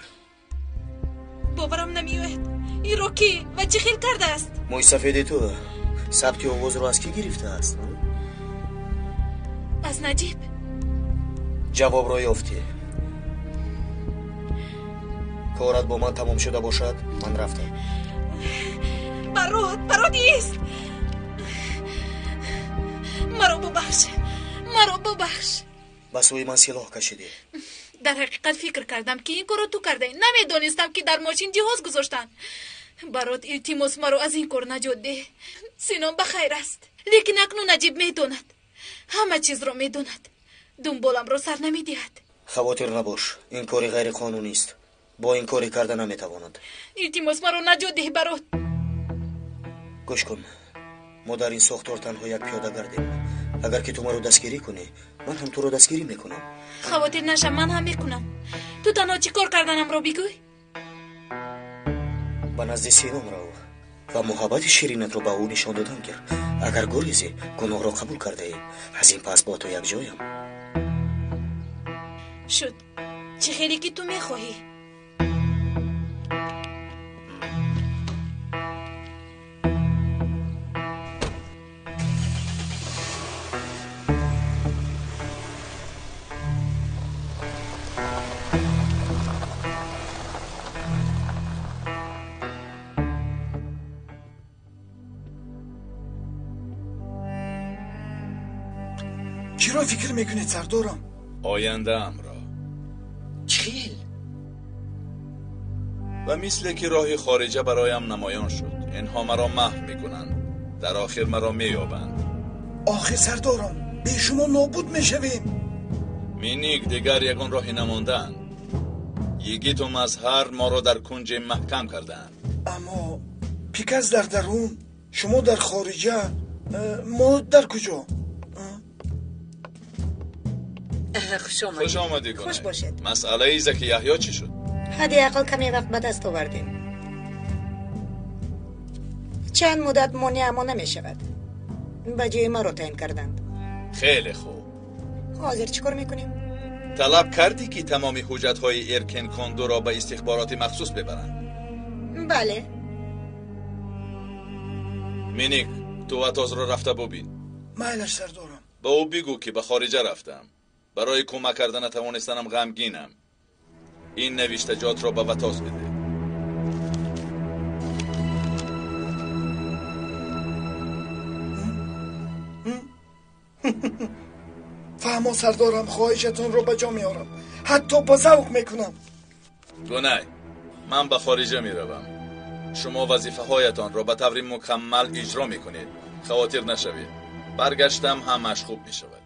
Боварам намеояд. Инро кӣ ва чӣ хел кардааст? Мӯи сафеди ту сабти овозро аз кӣ гирифтааст? Аз Наҷиб. Ҷавобро ёфтӣ. Корат бо ман тамом шуда бошад, ман рафтам. Барот, Барот, ист! Маро бубахш, маро бубахш. Ба сӯи ман силоҳ кашидӣ. Дар ҳақиқат фикр кардам, ки ин корро ту кардаӣ. Намедонистам, ки дар мошин ҷиҳоз гузоштанд. Барот, илтимос, маро аз ин кор наҷот деҳ. Сином ба хайр аст, лекин акнун Наҷиб медонад, ҳама чизро медонад. Дунболамро сар намедиҳад. Хавотир набош, ин кори ғайриқонунист. Бо ин коре карда наметавонад. Илтимос, маро наҷот деҳ, Барот. Гӯш кун, мо дар ин сохтор танҳо як пиёда гардем. Агар ки ту маро дастгирӣ кунӣ, ман ҳам туро дастгирӣ мекунам. Хавотир нашав, ман ҳам мекунам. Ту танҳо чӣ кор карданамро бигӯй. Ба назди Сином рав ва муҳаббати ширинатро ба ӯ нишон додан гир. Агар гурезӣ, гуноҳро қабул кардаӣ. Аз ин пас бо ту якҷоям. Шуд, чӣ хеле ки ту мехоҳӣ. Чиро фикр мекунед, сардорам? Ояндаамро. Чил? Ва мисле ки роҳи хориҷа бароям намоён шуд. Инҳо маро маҳв мекунанд, дар охир маро меёбанд. Охир сардорам, бе шумо нобуд мешавем. Миник, дигар ягон роҳе намондаанд. Йигиту Мазҳар моро дар кунҷе маҳкам кардаанд. Аммо Пикас дар дарун, шумо дар хориҷа, мо дар куҷо? Хуш омадӣ. Хуш бошед. Масъалаи Заки Яҳё чӣ шуд? Ҳадди ақал каме вақт ба даст овардем. Чанд муддат монеамо намешавад. Ба ҷои маро таъин карданд. Хеле хуб. Ҳозир чӣ кор мекунем? Талаб кардӣ, ки тамоми ҳуҷҷатҳои Эркен Кондуро ба истихбороти махсус бибаранд? Бале. Миник, ту Ватозро рафта бубин. Майлаш, сардорам. Ба ӯ бигӯ, ки ба хориҷа рафтам. Барои кӯмак карда натавонистанам ғамгинам. Ин навиштаҷотро ба Ватоз биде. Фаҳмо, сардорам, хоҳишатонро ба ҷо меорам, ҳатто бо завқ мекунам. Гунай, ман ба хориҷа меравам. Шумо вазифаҳоятонро ба таври мукаммал иҷро мекунед. Хавотир нашавед, баргаштам, ҳамааш хуб мешавад.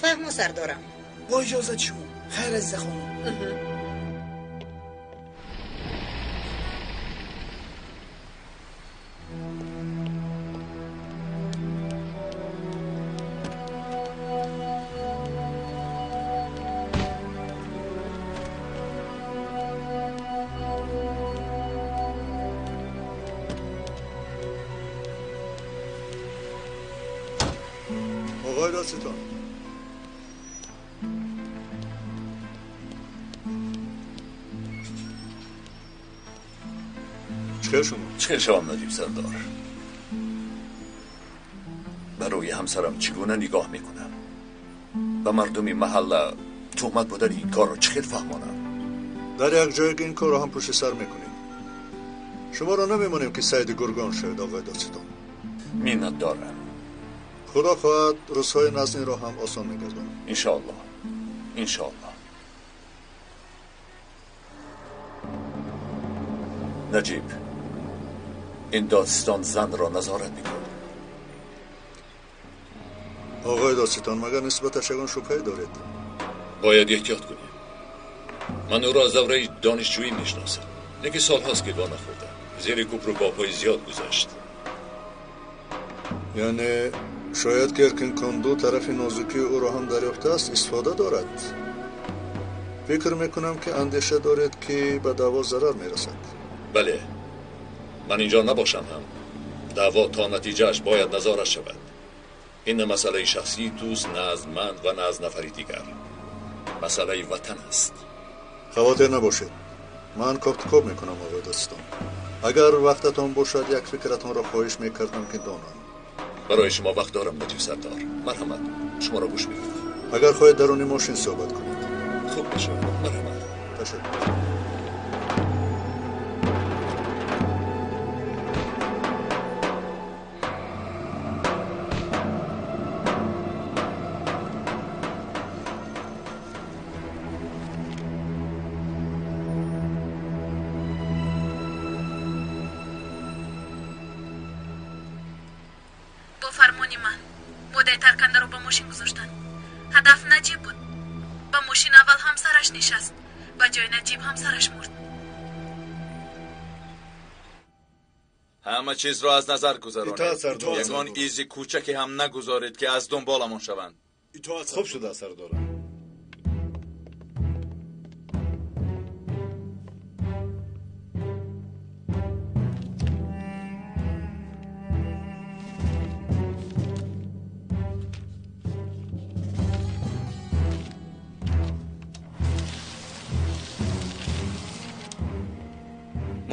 Фаҳмо, сардорам. Бо иҷозати шумо, хайр, азиза хонум. Оғои додситон, чӣ хел шумо? Чӣ хел шавам, Наҷиб сардор? Ба рӯи ҳамсарам чӣ гуна нигоҳ мекунам? Ба мардуми маҳалла туҳмат будани ин корро чӣ хел фаҳмонам? Дар як ҷое ки ин корро ҳам пушти сар мекунем. Шуморо намемонем ки сайди гургон шавед, оғои додситон. Миннатдорам. Худо хоҳад рӯзҳои наздинро ҳам осон мегардонад. Иншоаллоҳ, иншоаллоҳ. Наҷиб, ин додситон занро назорат мекун. Оғои додситон, магар нисбаташ ягон шубҳае доред? Бояд эҳтиёт кунем. Ман ӯро аз давраи донишҷӯӣ мешиносам, лекин солҳост ки во нахӯрдам. Зери кӯпру бобҳои зиёд гузашт. Яъне шояд ки Эркинконду тарафи нозукии ӯро ҳам дарёфтааст, истифода дорад. Фикр мекунам ки андеша доред ки ба даъво зарар мерасад. Бале, ман инҷо набошам ҳам даъво то натиҷааш бояд назорат шавад. Ин на масъалаи шахсии туст, на аз ман ва на аз нафари дигар. Масъалаи ватан аст. Хавотир набошед, ман кофтукоб мекунам, оғои додситон. Агар вақтатон бошад, як фикратонро хоҳиш мекардам ки донам. Барои шумо вақт дорам, Наҷиб сардор. Марҳамат, шуморо гӯш мекунам. Агар хоҳед даруни мошин суҳбат кунед. Хуб мешавад, марҳамат. Ташаккур. Бо фармони ман модаи таркандаро ба мошин гузоштанд. Ҳадаф Наҷиб буд. Ба мошин аввал ҳамсараш нишаст, ба ҷои Наҷиб ҳамсараш мурд. Ҳама чизро аз назар гузаронед. Ягон изи кӯчаке ҳам нагузоред ки аз дунболамон шаванд. Хуб шуда, сардорам.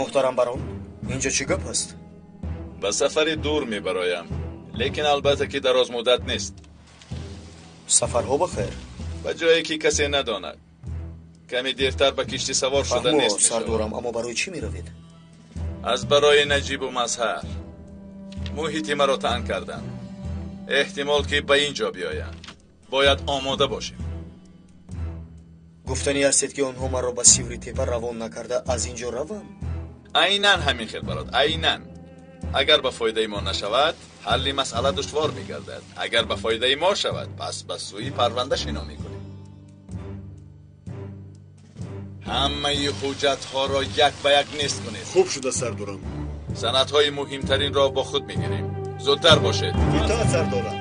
Муҳтарам барон, инҷо чӣ гап аст? Ба сафари дур мебароям, лекин албатта ки дарозмуддат нест. Сафарҳо ба хайр? Ба ҷое ки касе надонад. Каме дертар ба киштӣ савор шуда нест мешавад. Сардорам, аммо барои чӣ меравед? Аз барои Наҷибу Мазҳар. Муҳити маро танг карданд. Эҳтимол ки ба ин ҷо биёянд. Бояд омода бошем. Гуфтанӣ ҳастед ки онҳо маро ба Сивритепа равон накарда аз ин ҷо равам? Айнан ҳамин хел, барод, айнан. Агар ба фоидаи мо нашавад, ҳалли масъала душвор мегардад. Агар ба фоидаи мо шавад, пас ба сӯи парванда шино мекунем. Ҳамаи ҳуҷҷатҳоро як ба як нест кунед. Хуб шуда, сардорам. Санадҳои муҳимтаринро бо худ мегирем. Зудтар бошед. Итоат, сардорам.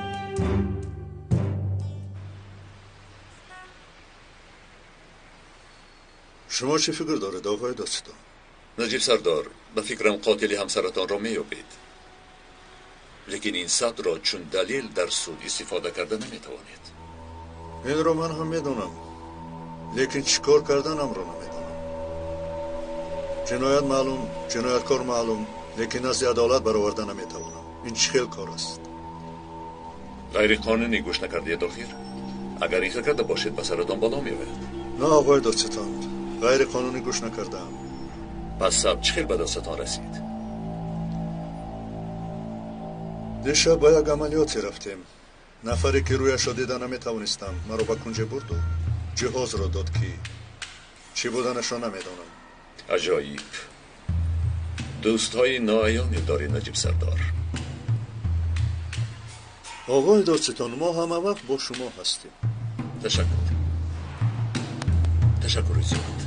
Шумо чӣ фикр доред, оғои додситон? Наҷиб сардор, ба фикрам қотили ҳамсаратонро меёбед. Лекин ин садро чун далел дар суд истифода карда наметавонед. Инро ман ҳам медонам, лекин чӣ кор карданамро намедонам. Ҷиноят маълум, ҷинояткор маълум, лекин назди адолат бароварда наметавонам. Ин чӣ хел кор аст? Ғайриқонунӣ гӯш накардед охир? Агар ин хел карда бошед, ба саратон бало меояд. На, оғои додситон, ғайриқонунӣ гӯш накардаам. Пас саб чӣ хел ба дастатон расид? Дишаб ба як амалиёте рафтем. Нафаре ки рӯяшро дида наметавонистам, маро ба кунҷе бурду ҷиҳозро дод ки чӣ буданашро намедонам. Аҷоиб. Дӯстҳои ноаёне дорӣ, Наҷиб сардор. Оғои додситон, мо ҳама вақт бо шумо ҳастем. Ташаккур. Ташаккури зиёд.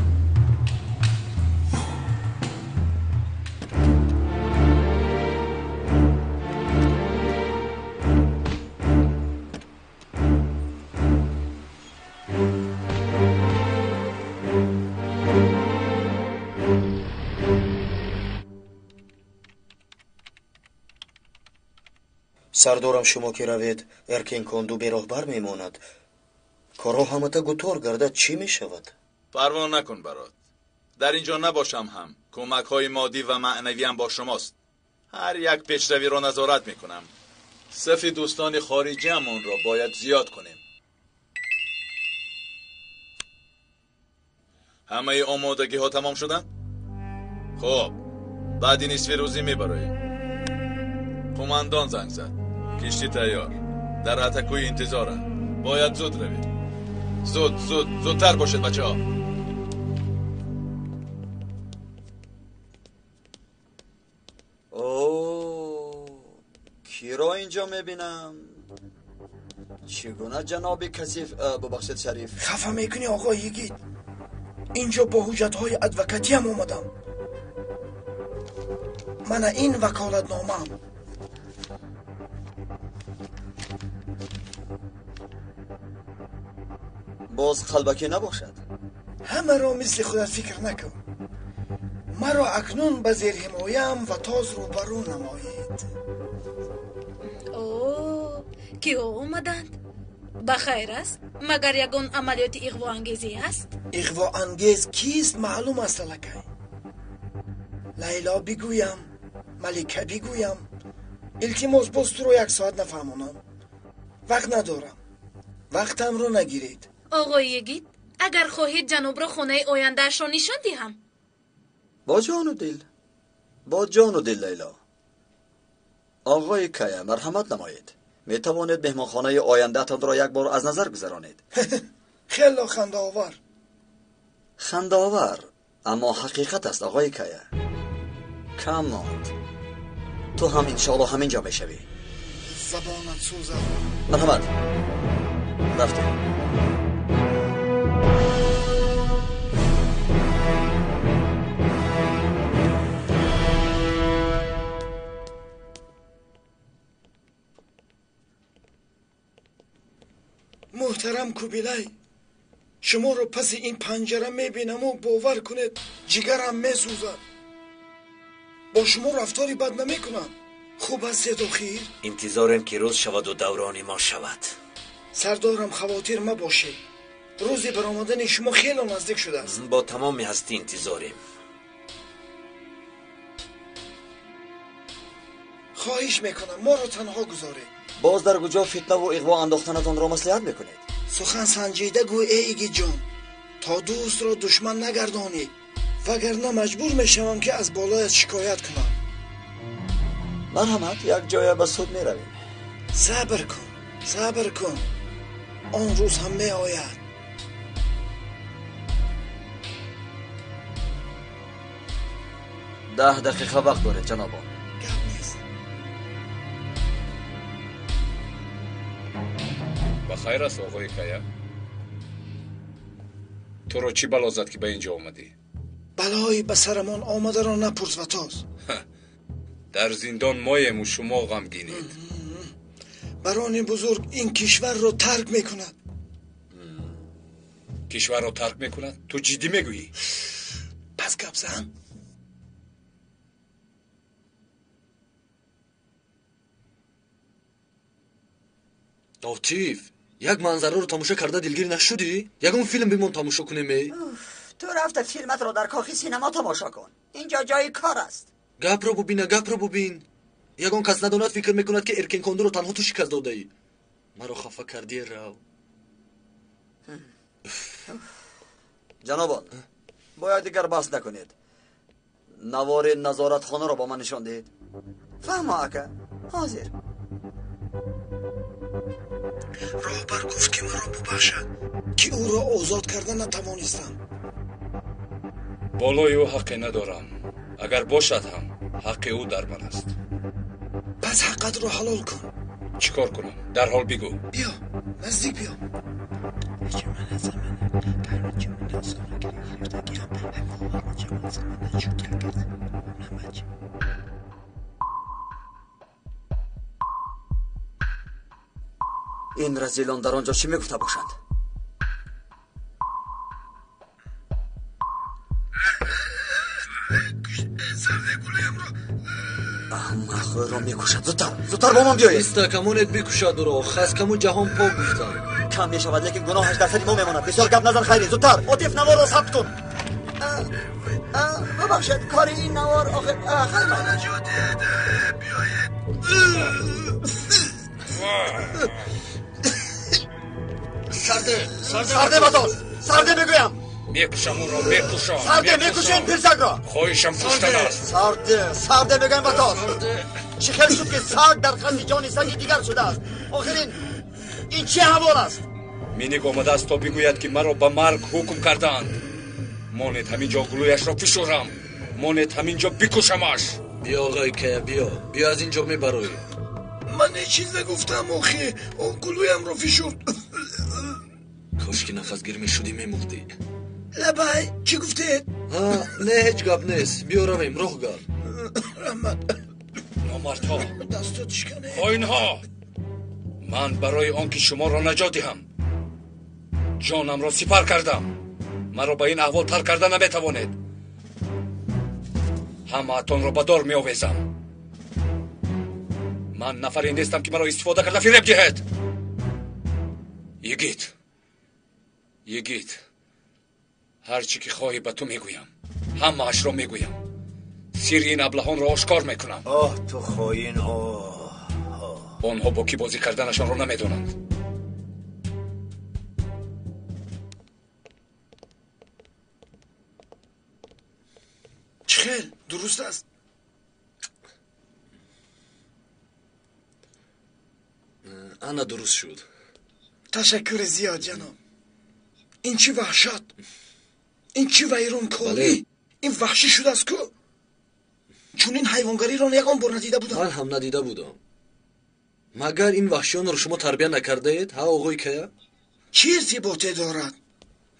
Сардорам, шумо ки равед, Эркинконду бероҳбар мемонад. Корҳо ҳамата гутор гардад, чӣ мешавад? Парво накун, барод. Дар ин ҷо набошам ҳам кӯмакҳои моддӣ ва маънавиам бо шумост. Ҳар як пешравиро назорат мекунам. Сафи дӯстони хориҷиамонро бояд зиёд кунем. Ҳамаи омодагиҳо тамом шуданд? Хуб, Баъди нисфи рӯзӣ мебароем. Қумандон занг зад. Киштӣ тайёр. Дар Атакӯй интизоранд. Бояд зуд равед. Зуд, зуд, зудтар бошед, бачаҳо. О, киро инҷо мебинам? Чӣ гуна ҷаноби касиф, бубахшед, Шариф. Хафа мекунӣ, оғои йигит. Инҷо бо ҳуҷҷатҳои адвокатиам омадам. Мана ин ваколатномаам. Боз қалбакӣ набошад? Ҳамаро мисли худат фикр накун. Маро акнун ба зерҳимояам ва тоз рӯбарӯ намоед. О, киҳо омаданд? Ба хайр аст? Магар ягон амалиёти иғвоангезӣ аст? Иғвоангез кист, маълум аст аллакай. Лайло бигӯям, Малика бигӯям. Илтимос, боз туро як соат нафаҳмонам. Вақт надорам. Вақтамро нагиред. Оғои йигит, агар хоҳед ҷанобро хонаи ояндаашро нишон диҳам. Бо ҷону дил, бо ҷону дил, Лайло. Оғои Кая, марҳамат намоед. Метавонед меҳмонхонаи ояндаатонро як бор аз назар гузаронед. Хело хандаовар. Хандаовар, аммо ҳақиқат аст, оғои Кая. Кам монд. Ту ҳам иншоалло ҳамин ҷо мешавӣ. Забонат сӯзад. Марҳамат. Рафтем. Муҳтарам Кубилай, шуморо паси ин панҷара мебинаму бовар кунед, ҷигарам месӯзад. Бо шумо рафтори бад намекунам. Хуб ҳастед охир? Интизорем, ки рӯз шаваду даврони мо шавад. Сардорам, хавотир мабошед. Рӯзи баромадани шумо хело наздик шудааст. Бо тамоми ҳастӣ интизорем. Хоҳиш мекунам, моро танҳо гузоред. Боз дар куҷо фитнаву иғво андохтанатонро маслиҳат мекунед? Сухан санҷида гӯ, э игитҷон, то дӯстро душман нагардонӣ, вагарна маҷбур мешавам, ки аз болоят шикоят кунам. Марҳамат, як ҷоя ба суд меравем. Сабр кун, сабр кун, он рӯз ҳам меояд. 10 дақиқа вақт доред, ҷанобон. Гап нест. Ба хайр аст, оғои Кая? Туро чӣ бало зад, ки ба ин ҷо омадӣ? Балои ба сарамон омадаро напурс, Ватоз. Дар зиндон моему, шумо ғамгинед. Барони бузург ин кишварро тарк мекунад. Кишварро тарк мекунад? Ту ҷиддӣ мегӯӣ? Пас гап зан. Тотиф, як манзараро тамошо карда дилгир нашудӣ? Ягон филм бимон тамошо кунем, эй? Ту рафта филматро дар кохи синема тамошо кун. Инҷо ҷои кор аст. Гапро бубина, гапро бубин. Ягон кас надонад, фикр мекунад, ки Эркенкондуро танҳо ту шикаст додаӣ. Маро хафа кардӣ, рав. Ҷанобон, бояд дигар баҳс накунед. Навори назоратхонаро ба ман нишон диҳед. Фаҳмо, ака, ҳозир. Роҳбар гуфт, ки маро бубахшад, ки ӯро озод карда натавонистам. Болои ӯ ҳаққе надорам. Агар бошад ҳам, ҳаққи ӯ дар ман аст. Пас ҳаққатро ҳалол кун. Чӣ кор кунам? Дарҳол бигӯ. Биё, наздик биё. Ин разилон дар он ҷо чӣ мегуфта бошанд? Аҳмақро мекушад. Зудтар, зудтар бо ман биёед. Иста, камонет бикушад ӯро. Хаскаму ҷаҳон пок гуфтам. Кам мешавад, лекин гуноҳаш дар сари мо мемонад. Бисёр гап назан, Хайри, зудтар. Отиф, наворро сабт кун. Бубахшед, кори ин навор охир хайр. Сарде, сарде, Ватоз, сарде мегӯям. Мекушам ӯро, мекушам. Сарде, мекушем пирсагро. Хоҳишам куштан аст. Сарде, сарде мегӯям ба тост. Чӣ хел шуд ки саг дар қасди ҷони саги дигар шудааст? Охир ин чӣ ҳавол аст? Миник омадааст то бигӯяд ки маро ба марг ҳукм кардаанд. Монед ҳамин ҷо гулӯяшро фишорам. Монед ҳамин ҷо бикушамаш. Биё оғои Кая, биё. Биё аз ин ҷо мебароӣ. Ман ҳеҷ чиз нагуфтам охи. Ӯ гулӯямро фишурд. Кошки нафасгир мешудӣ, мемурдӣ. Лабай, чӣ гуфтед? Не, ҳеҷ гап нест. Биё равем, роҳ гар. Раҳмат. Номардҳо, дастот шикане. Хоинҳо, ман барои он ки шуморо наҷот диҳам ҷонамро сипар кардам. Маро ба ин аҳвол тар карда наметавонед. Ҳамаатонро ба дор меовезам. Ман нафаре нестам ки маро истифода карда фиреб диҳед. Йигит, йигит, ҳар чӣ ки хоҳӣ ба ту мегӯям. Ҳамаашро мегӯям. Сирри ин аблаҳонро ошкор мекунам. Оҳ, ту хоин, оҳ. Онҳо бо кӣ бозӣ карданашонро намедонанд. Чӣ хел? Дуруст аст? Ана дуруст шуд. Ташаккури зиёд, ҷаноб. Ин чӣ ваҳшат? Ин чӣ вайронкорӣ? Ин ваҳшӣ шудааст ку? Чунин ҳайвонгариро ягон бор надида будам. Ман ҳам надида будам. Магар ин ваҳшиёнро шумо тарбия накардаед, ҳа оғои Кая? Чӣ иртиботе дорад?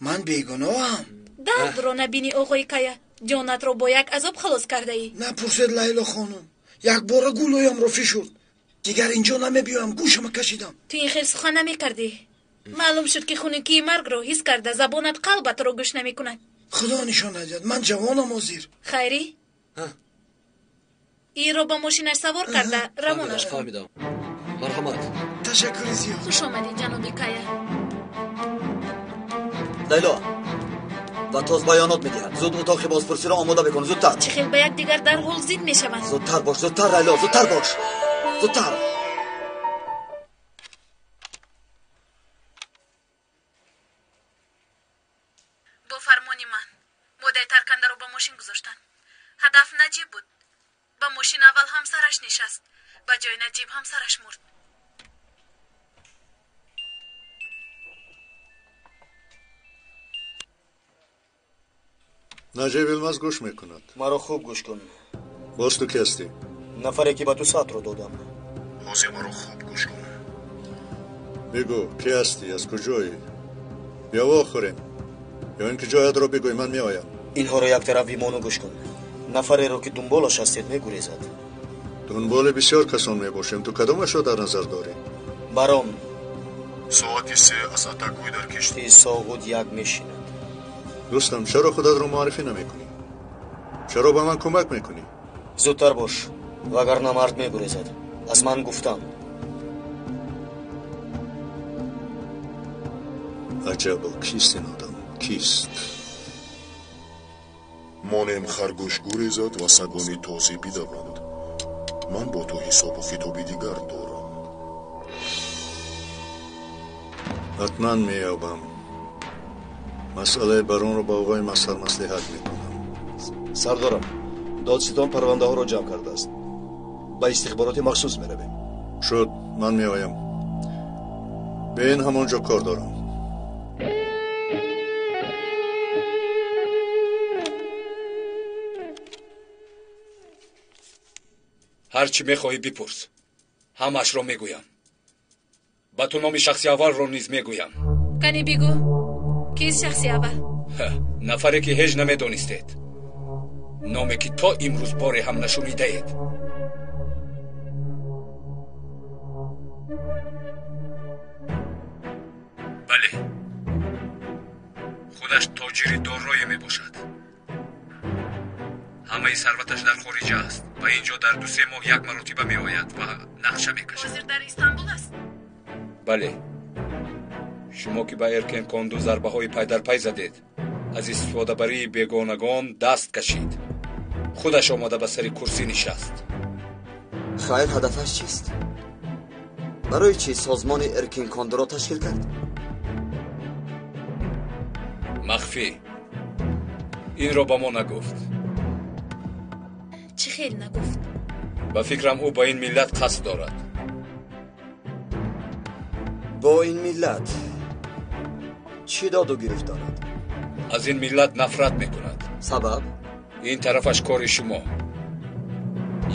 Ман бегуноҳам. Дардро набинӣ, оғои Кая. Ҷонатро бо як азоб халос кардаӣ. Напурсед, Лайло хонум. Якбора гулӯямро фишурд. Дигар инҷо намебиёям, гӯшама кашидам. Ту ин хел сухан намекардӣ. Маълум шуд ки хунукии маргро ҳис карда забонат қалбатро гӯш намекунад. Худо нишон надиҳад, ман ҷавонам ҳозир. Хайрӣ, инро ба мошинаш савор карда равонаш кун. Фаҳмидам. Марҳамат. Ташаккури зиёд. Хуш омадед, ҷаноби Кая. Лайло, Ватоз баёнот медиҳад. Зуд утоқи бозпурсиро омода бикун, зудтар. Чӣ хел ба якдигар дарҳол зид мешаванд. Зудтар бош, зудтар, Лайло, зудтар бош, зудтар. Бо фармони ман модаи таркандаро ба мошин гузоштанд. Ҳадаф Наҷиб буд. Ба мошин аввал ҳамсараш нишаст. Ба ҷои Наҷиб ҳамсараш мурд. Наҷиб Илмаз гӯш мекунад. Маро хуб гӯш кун. Боз ту ки ҳастӣ? Нафаре ки ба ту саатро додам. Ҳозир маро хуб гӯш кун. Бигӯ, ки ҳастӣ, аз куҷоӣ? Биё вохӯрем. Ё ин ки ҷоятро бигӯй, ман меоям. Инҳоро як тараф бимону гӯш кун. Нафареро ки дунболаш ҳастед мегурезад. Дунболи бисёр касон мебошем. Ту кадомашро дар назар дорӣ? Барон. Соати 3 аз Атакӯй дар киштии Соғуд як мешинад. Дӯстам, чаро худатро муаррифӣ намекунӣ? Чаро ба ман кӯмак мекунӣ? Зудтар бош, вагарна мард мегурезад. Аз ман гуфтам. Аҷабо, кист ин одам? Кист? Монем харгӯш гурезад ва сагони тозӣ бидаванд. Ман бо ту ҳисобу китоби дигар дорам. Ҳатман меёбам. Масъалаи баронро ба оғои Мазҳар маслиҳат мекунам. Сардорам, додситон парвандаҳоро ҷамъ кардааст. Ба истихбороти махсус меравем. Шуд, ман меоям. Бе ин ҳамон ҷо кор дорам. Ҳар чӣ мехоҳӣ бипурс. Ҳамаашро мегӯям. Ба ту номи шахси аввалро низ мегӯям. Кани бигӯ, кист шахси аввал? Нафаре ки ҳеҷ намедонистед. Номе ки то имрӯз боре ҳам нашунидаед. Бале, худаш тоҷири дорое мебошад. Ҳамаи сарваташ дар хориҷа аст ва инҷо дар 2-3 моҳ як маротиба меояд ва нақша мекашад. Ҳозир дар Истанбул аст? Бале. Шумо ки ба Эркен Конду зарбаҳои пайдарпай задед, аз истифодабарии бегонагон даст кашид. Худаш омода ба сари курсӣ нишаст. Хайр, ҳадафаш чист? Барои чӣ созмони Эркин Кондуро ташкил кард? Махфӣ. Инро ба мо нагуфт. Чӣ хел нагуфт? Ба фикрам, ӯ ба ин миллат қасд дорад. Бо ин миллат чӣ доду гирифт дорад? Аз ин миллат нафрат мекунад. Сабаб? Ин тарафаш кори шумо.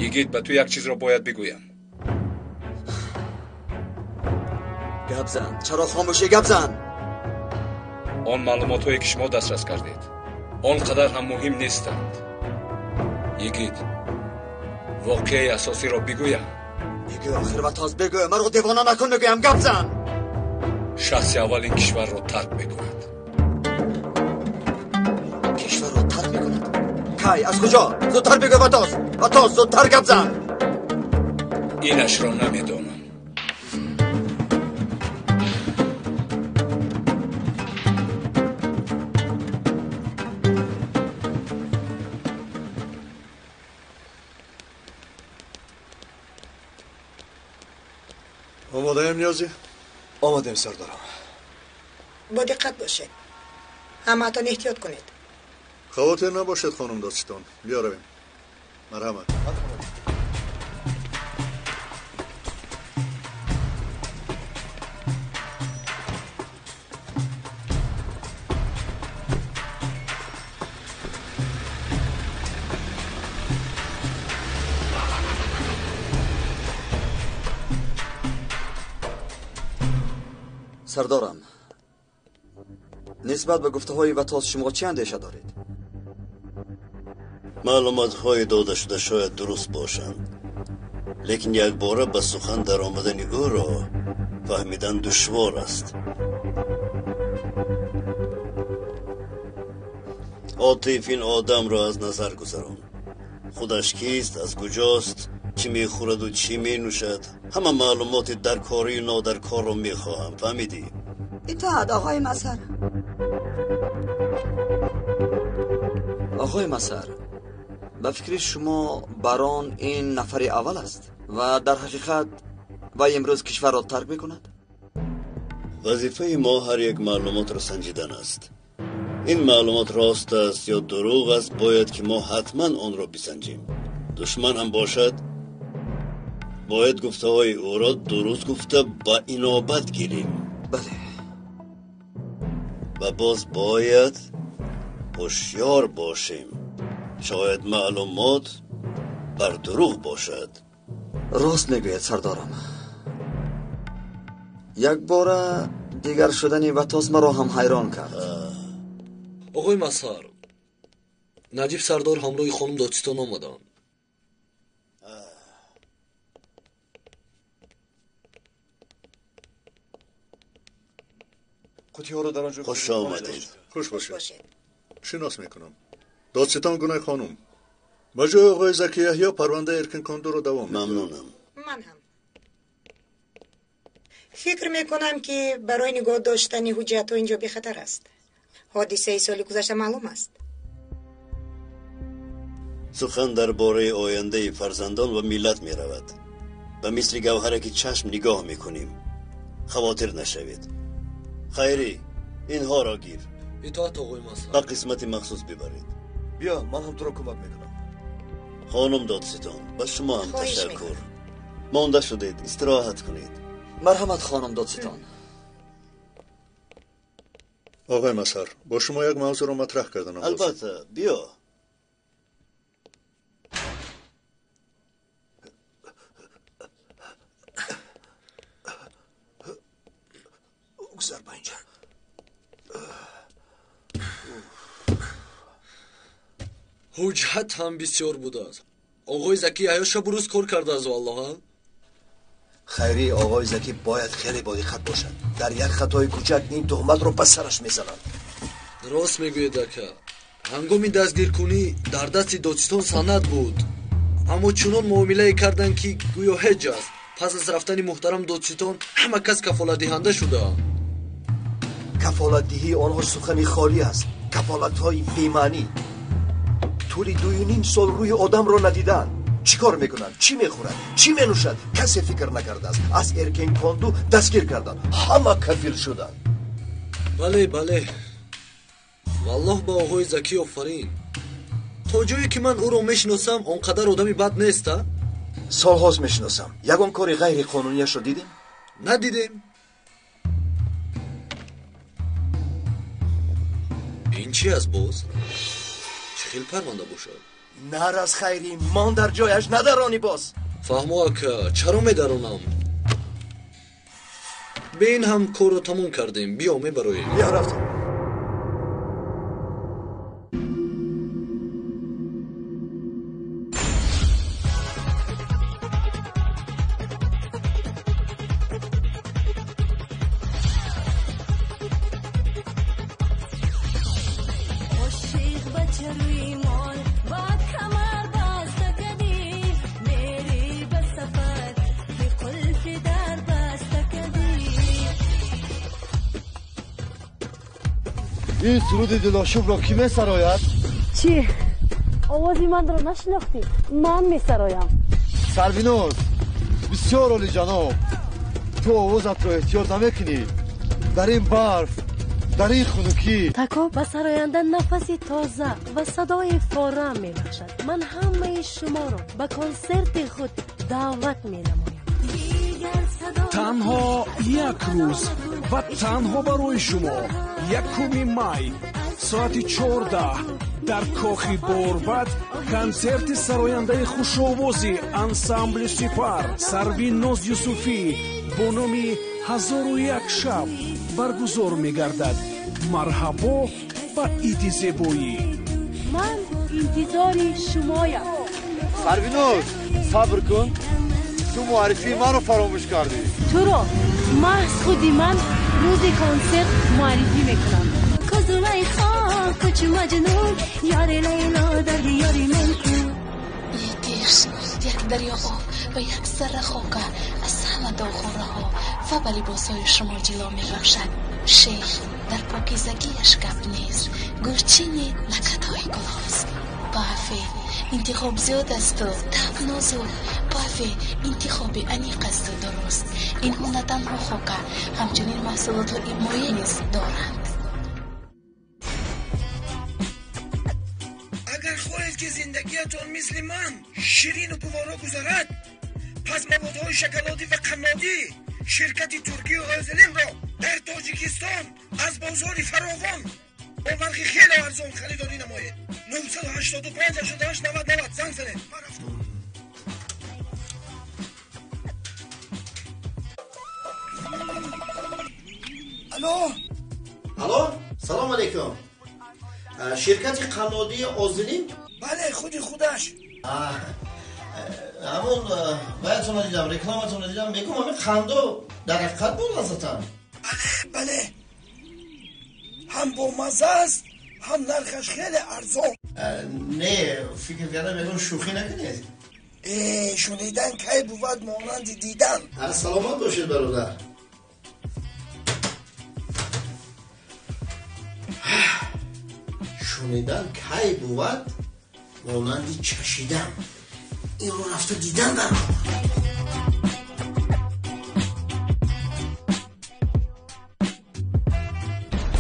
Йигит, ба ту як чизро бояд бигӯям. Гап зан, чаро хомӯшӣ? Гап зан. Он маълумотҳое, ки шумо дастрас кардед, он қадар ҳам муҳим нестанд. Йигит, воқеаи асосиро бигӯям? Бигӯ, охир, Ватоз, бигӯ. Маро девона накун, мегӯям, гап зан. Шахси аввал ин кишварро тарк мекунад. Кишварро тарк мекунад? Кай, аз куҷо? Зудтар бигӯ, Ватоз. Ватоз, зудтар гап зан. Инашро намедонам. Омодаем, Ниёзӣ? Омадем, сардорам. Бо диққат бошед, ҳамаатон эҳтиёт кунед. Хавотир набошед, хонум додситон. Биё, равем. Марҳамат. Сардорам, нисбат ба гуфтаҳои Ватоз шумо чӣ андеша доред? Маълумотҳои додашуда шояд дуруст бошанд, лекин якбора ба сухан даромадани ӯро фаҳмидан душвор аст. Отиф, ин одамро аз назар гузарон. Худаш кист, аз куҷост, чӣ мехӯраду чӣ менӯшад, ҳама маълумоти даркорию нодаркорро мехоҳам, фаҳмидӣ? Итоат, оғои Мазҳар. Оғои Мазҳар, ба фикри шумо Барон ин нафари аввал аст ва дар ҳақиқат вай имрӯз кишварро тарк мекунад? Вазифаи мо ҳар як маълумотро санҷидан аст. Ин маълумот рост аст ё дурӯғ аст, бояд ки мо ҳатман онро бисанҷем. Душман ҳам бошад, бояд гуфтаҳои ӯро дуруст гуфта ба инобат гирем. Бале. Ва боз бояд ҳушёр бошем, шояд маълумот бар дурӯғ бошад. Рост мегӯяд, сардорам. Якбора дигар шудани Ватоз маро ҳам ҳайрон кард. Оғои Мазҳар, Наҷиб сардор ҳамроҳи хонум додситон омаданд. Қутиҳоро дар он ҷо. Хуш омадед. Хуш бошед. Шинос мекунам, додситон Гунай хонум. Ба ҷои оғои Заки Яҳё парвандаи Эркин Кондуро давом. Мамнунам. Ман ҳам фикр мекунам, ки барои нигоҳ доштани ҳуҷҷатҳо инҷо бехатар аст. Ҳодисаи соли гузашта маълум аст. Сухан дар бораи ояндаи фарзандон ва миллат меравад. Ба мисли гавҳараки чашм нигоҳ мекунем. Хавотир нашавед. Хайрӣ, инҳоро гир. Итоат, оғои Мазҳар. Ба қисмати махсус бибаред. Биё, ман ҳам туро кӯмак мекунам. Хонум додситон, ба шумо ҳам Хоҳиш. ташаккур. Монда шудед, истироҳат кунед. Марҳамат, хонум додситон. Оғои Мазҳар, бо шумо як мавзӯъро матраҳ карданам лозим. Албатта, биё. Гузар ба инҷа. Ҳуҷҷат ҳам бисёр будааст. Оғои Заки Яҳё шабу рӯз кор кардааст, валлоҳ. Хайрӣ, оғои Закӣ бояд хеле бодиққат бошад. Дар як хатои кӯчак ин туҳматро ба сараш мезананд. Рост мегӯед, ака. Ҳангоми дастгиркунӣ дар дасти додситон санад буд, аммо чунон муомилае карданд, ки гӯё ҳеҷ аст. Пас аз рафтани муҳтарам додситон ҳама кас кафолатдиҳанда шудаанд. Кафолатдиҳии онҳо сухани холӣ аст, кафолатҳои бемаънӣ. Тӯли 2,5 сол рӯи одамро надидаанд. Чӣ кор мекунанд, чӣ мехӯрад, чӣ менӯшад, касе фикр накардааст. Аз Эркен Конду дастгир карданд, ҳама кафил шуданд. Бале, бале. Валлоҳ ба оғои Закӣ офарин. То ҷое ки ман ӯро мешиносам, он қадар одами бад нест, а? Солҳост мешиносам. Ягон кори ғайриқонунияшро дидем? Надидем. Ин чи аст боз? Чӣ хел парванда бошад? Нар аз хайри мон дар ҷояш надаронӣ боз. Фаҳмо ака, чаро медаронам? Бе ин ҳам корро тамом кардем. Биё, мебароем. Биё, рафтем. Ин суруди дилошубро кӣ месарояд? Чӣ? Овози манро нашинохтӣ? Ман месароям. Сарвиноз, бисёр олиҷаноб, ту овозатро эҳтиёт намекунӣ. Дар ин барф, дар ин хунукӣ. Тако ба сароянда нафаси тоза ва садои форам мебахшад. Ман ҳамаи шуморо ба консерти худ даъват менамоям. Танҳо як рӯз ва танҳо барои шумо 1 май соати 14 дар кохи Борбад консерти сарояндаи хушовози ансамбли Сипар Сарвиноз Юсуфӣ бо номи 1001 шаб баргузор мегардад. Марҳабо ба иди зебоӣ. Ман интизори шумоям. Сарвиноз, сабр кун. Ту муаррифии маро фаромӯш кардӣ. Туро маҳз худи ман рӯзи консерт муаррифӣ мекунам. Як дарё об ва як зарра хока аз ҳама доғхораҳо ва ба либосҳои шумо ҷило мебахшад. Шех дар покизагиаш гап нест, гулчини накатҳои гулост. Бафе интихоб зиёд асту таб нозук. Бафе интихоби аниқ асту дуруст. Инҳо на танҳо хока, ҳамчунин маҳсулотҳои моеъ низ доранд. Агар хоҳед, ки зиндагиятон мисли ман ширину гуворо гузарад, пас маводҳои шоколадӣ ва қаннодӣ ширкати туркию Озелинро дар Тоҷикистон аз бозори фаровон бо нархи хеле арзон харидорӣ намоед. 985 88 90 90 занг занед. Ман рафтам. Алло, алло, салом алейкум. Ширкати қаннодии Озилин? Бале, худи худаш. Ҳамон баятонро дидам, рекламатонро дидам, мегӯм ҳамин қандо дар ҳақиқат бо лаззатан? Бале, бале, ҳам бомазза аст, ҳам нархаш хеле арзон. Не, фикр кардам мегӯм шӯхӣ накунед. Шунидан кай бувад монанди дидан. Саломат бошед, бародар. Шунидан кай бувад монанди чашидан. Инро рафта дидан дар кор.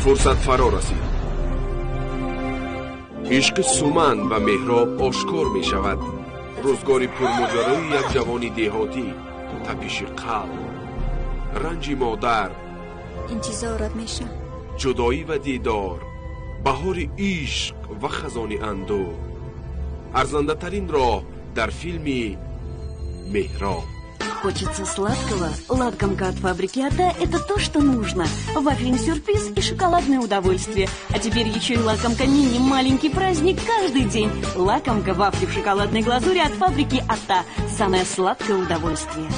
Фурсат фаро расид. Ишқи Суман ба Меҳроб ошкор мешавад. Рӯзгори пурмоҷарои як ҷавони деҳотӣ, тапиши қалб, ранҷи модар, интизорат мешам, ҷудоӣ ва дидор, баҳори ишқ ва хазони андӯҳ. Арзандатарин роҳ дар филми Меҳроб. Хочется сладкого? Лакомка от фабрики Ата – это то, что нужно. Вафельный сюрприз и шоколадное удовольствие. А теперь еще и лакомка мини «Маленький праздник» каждый день. Лакомка вафли в шоколадной глазури от фабрики Ата. Самое сладкое удовольствие.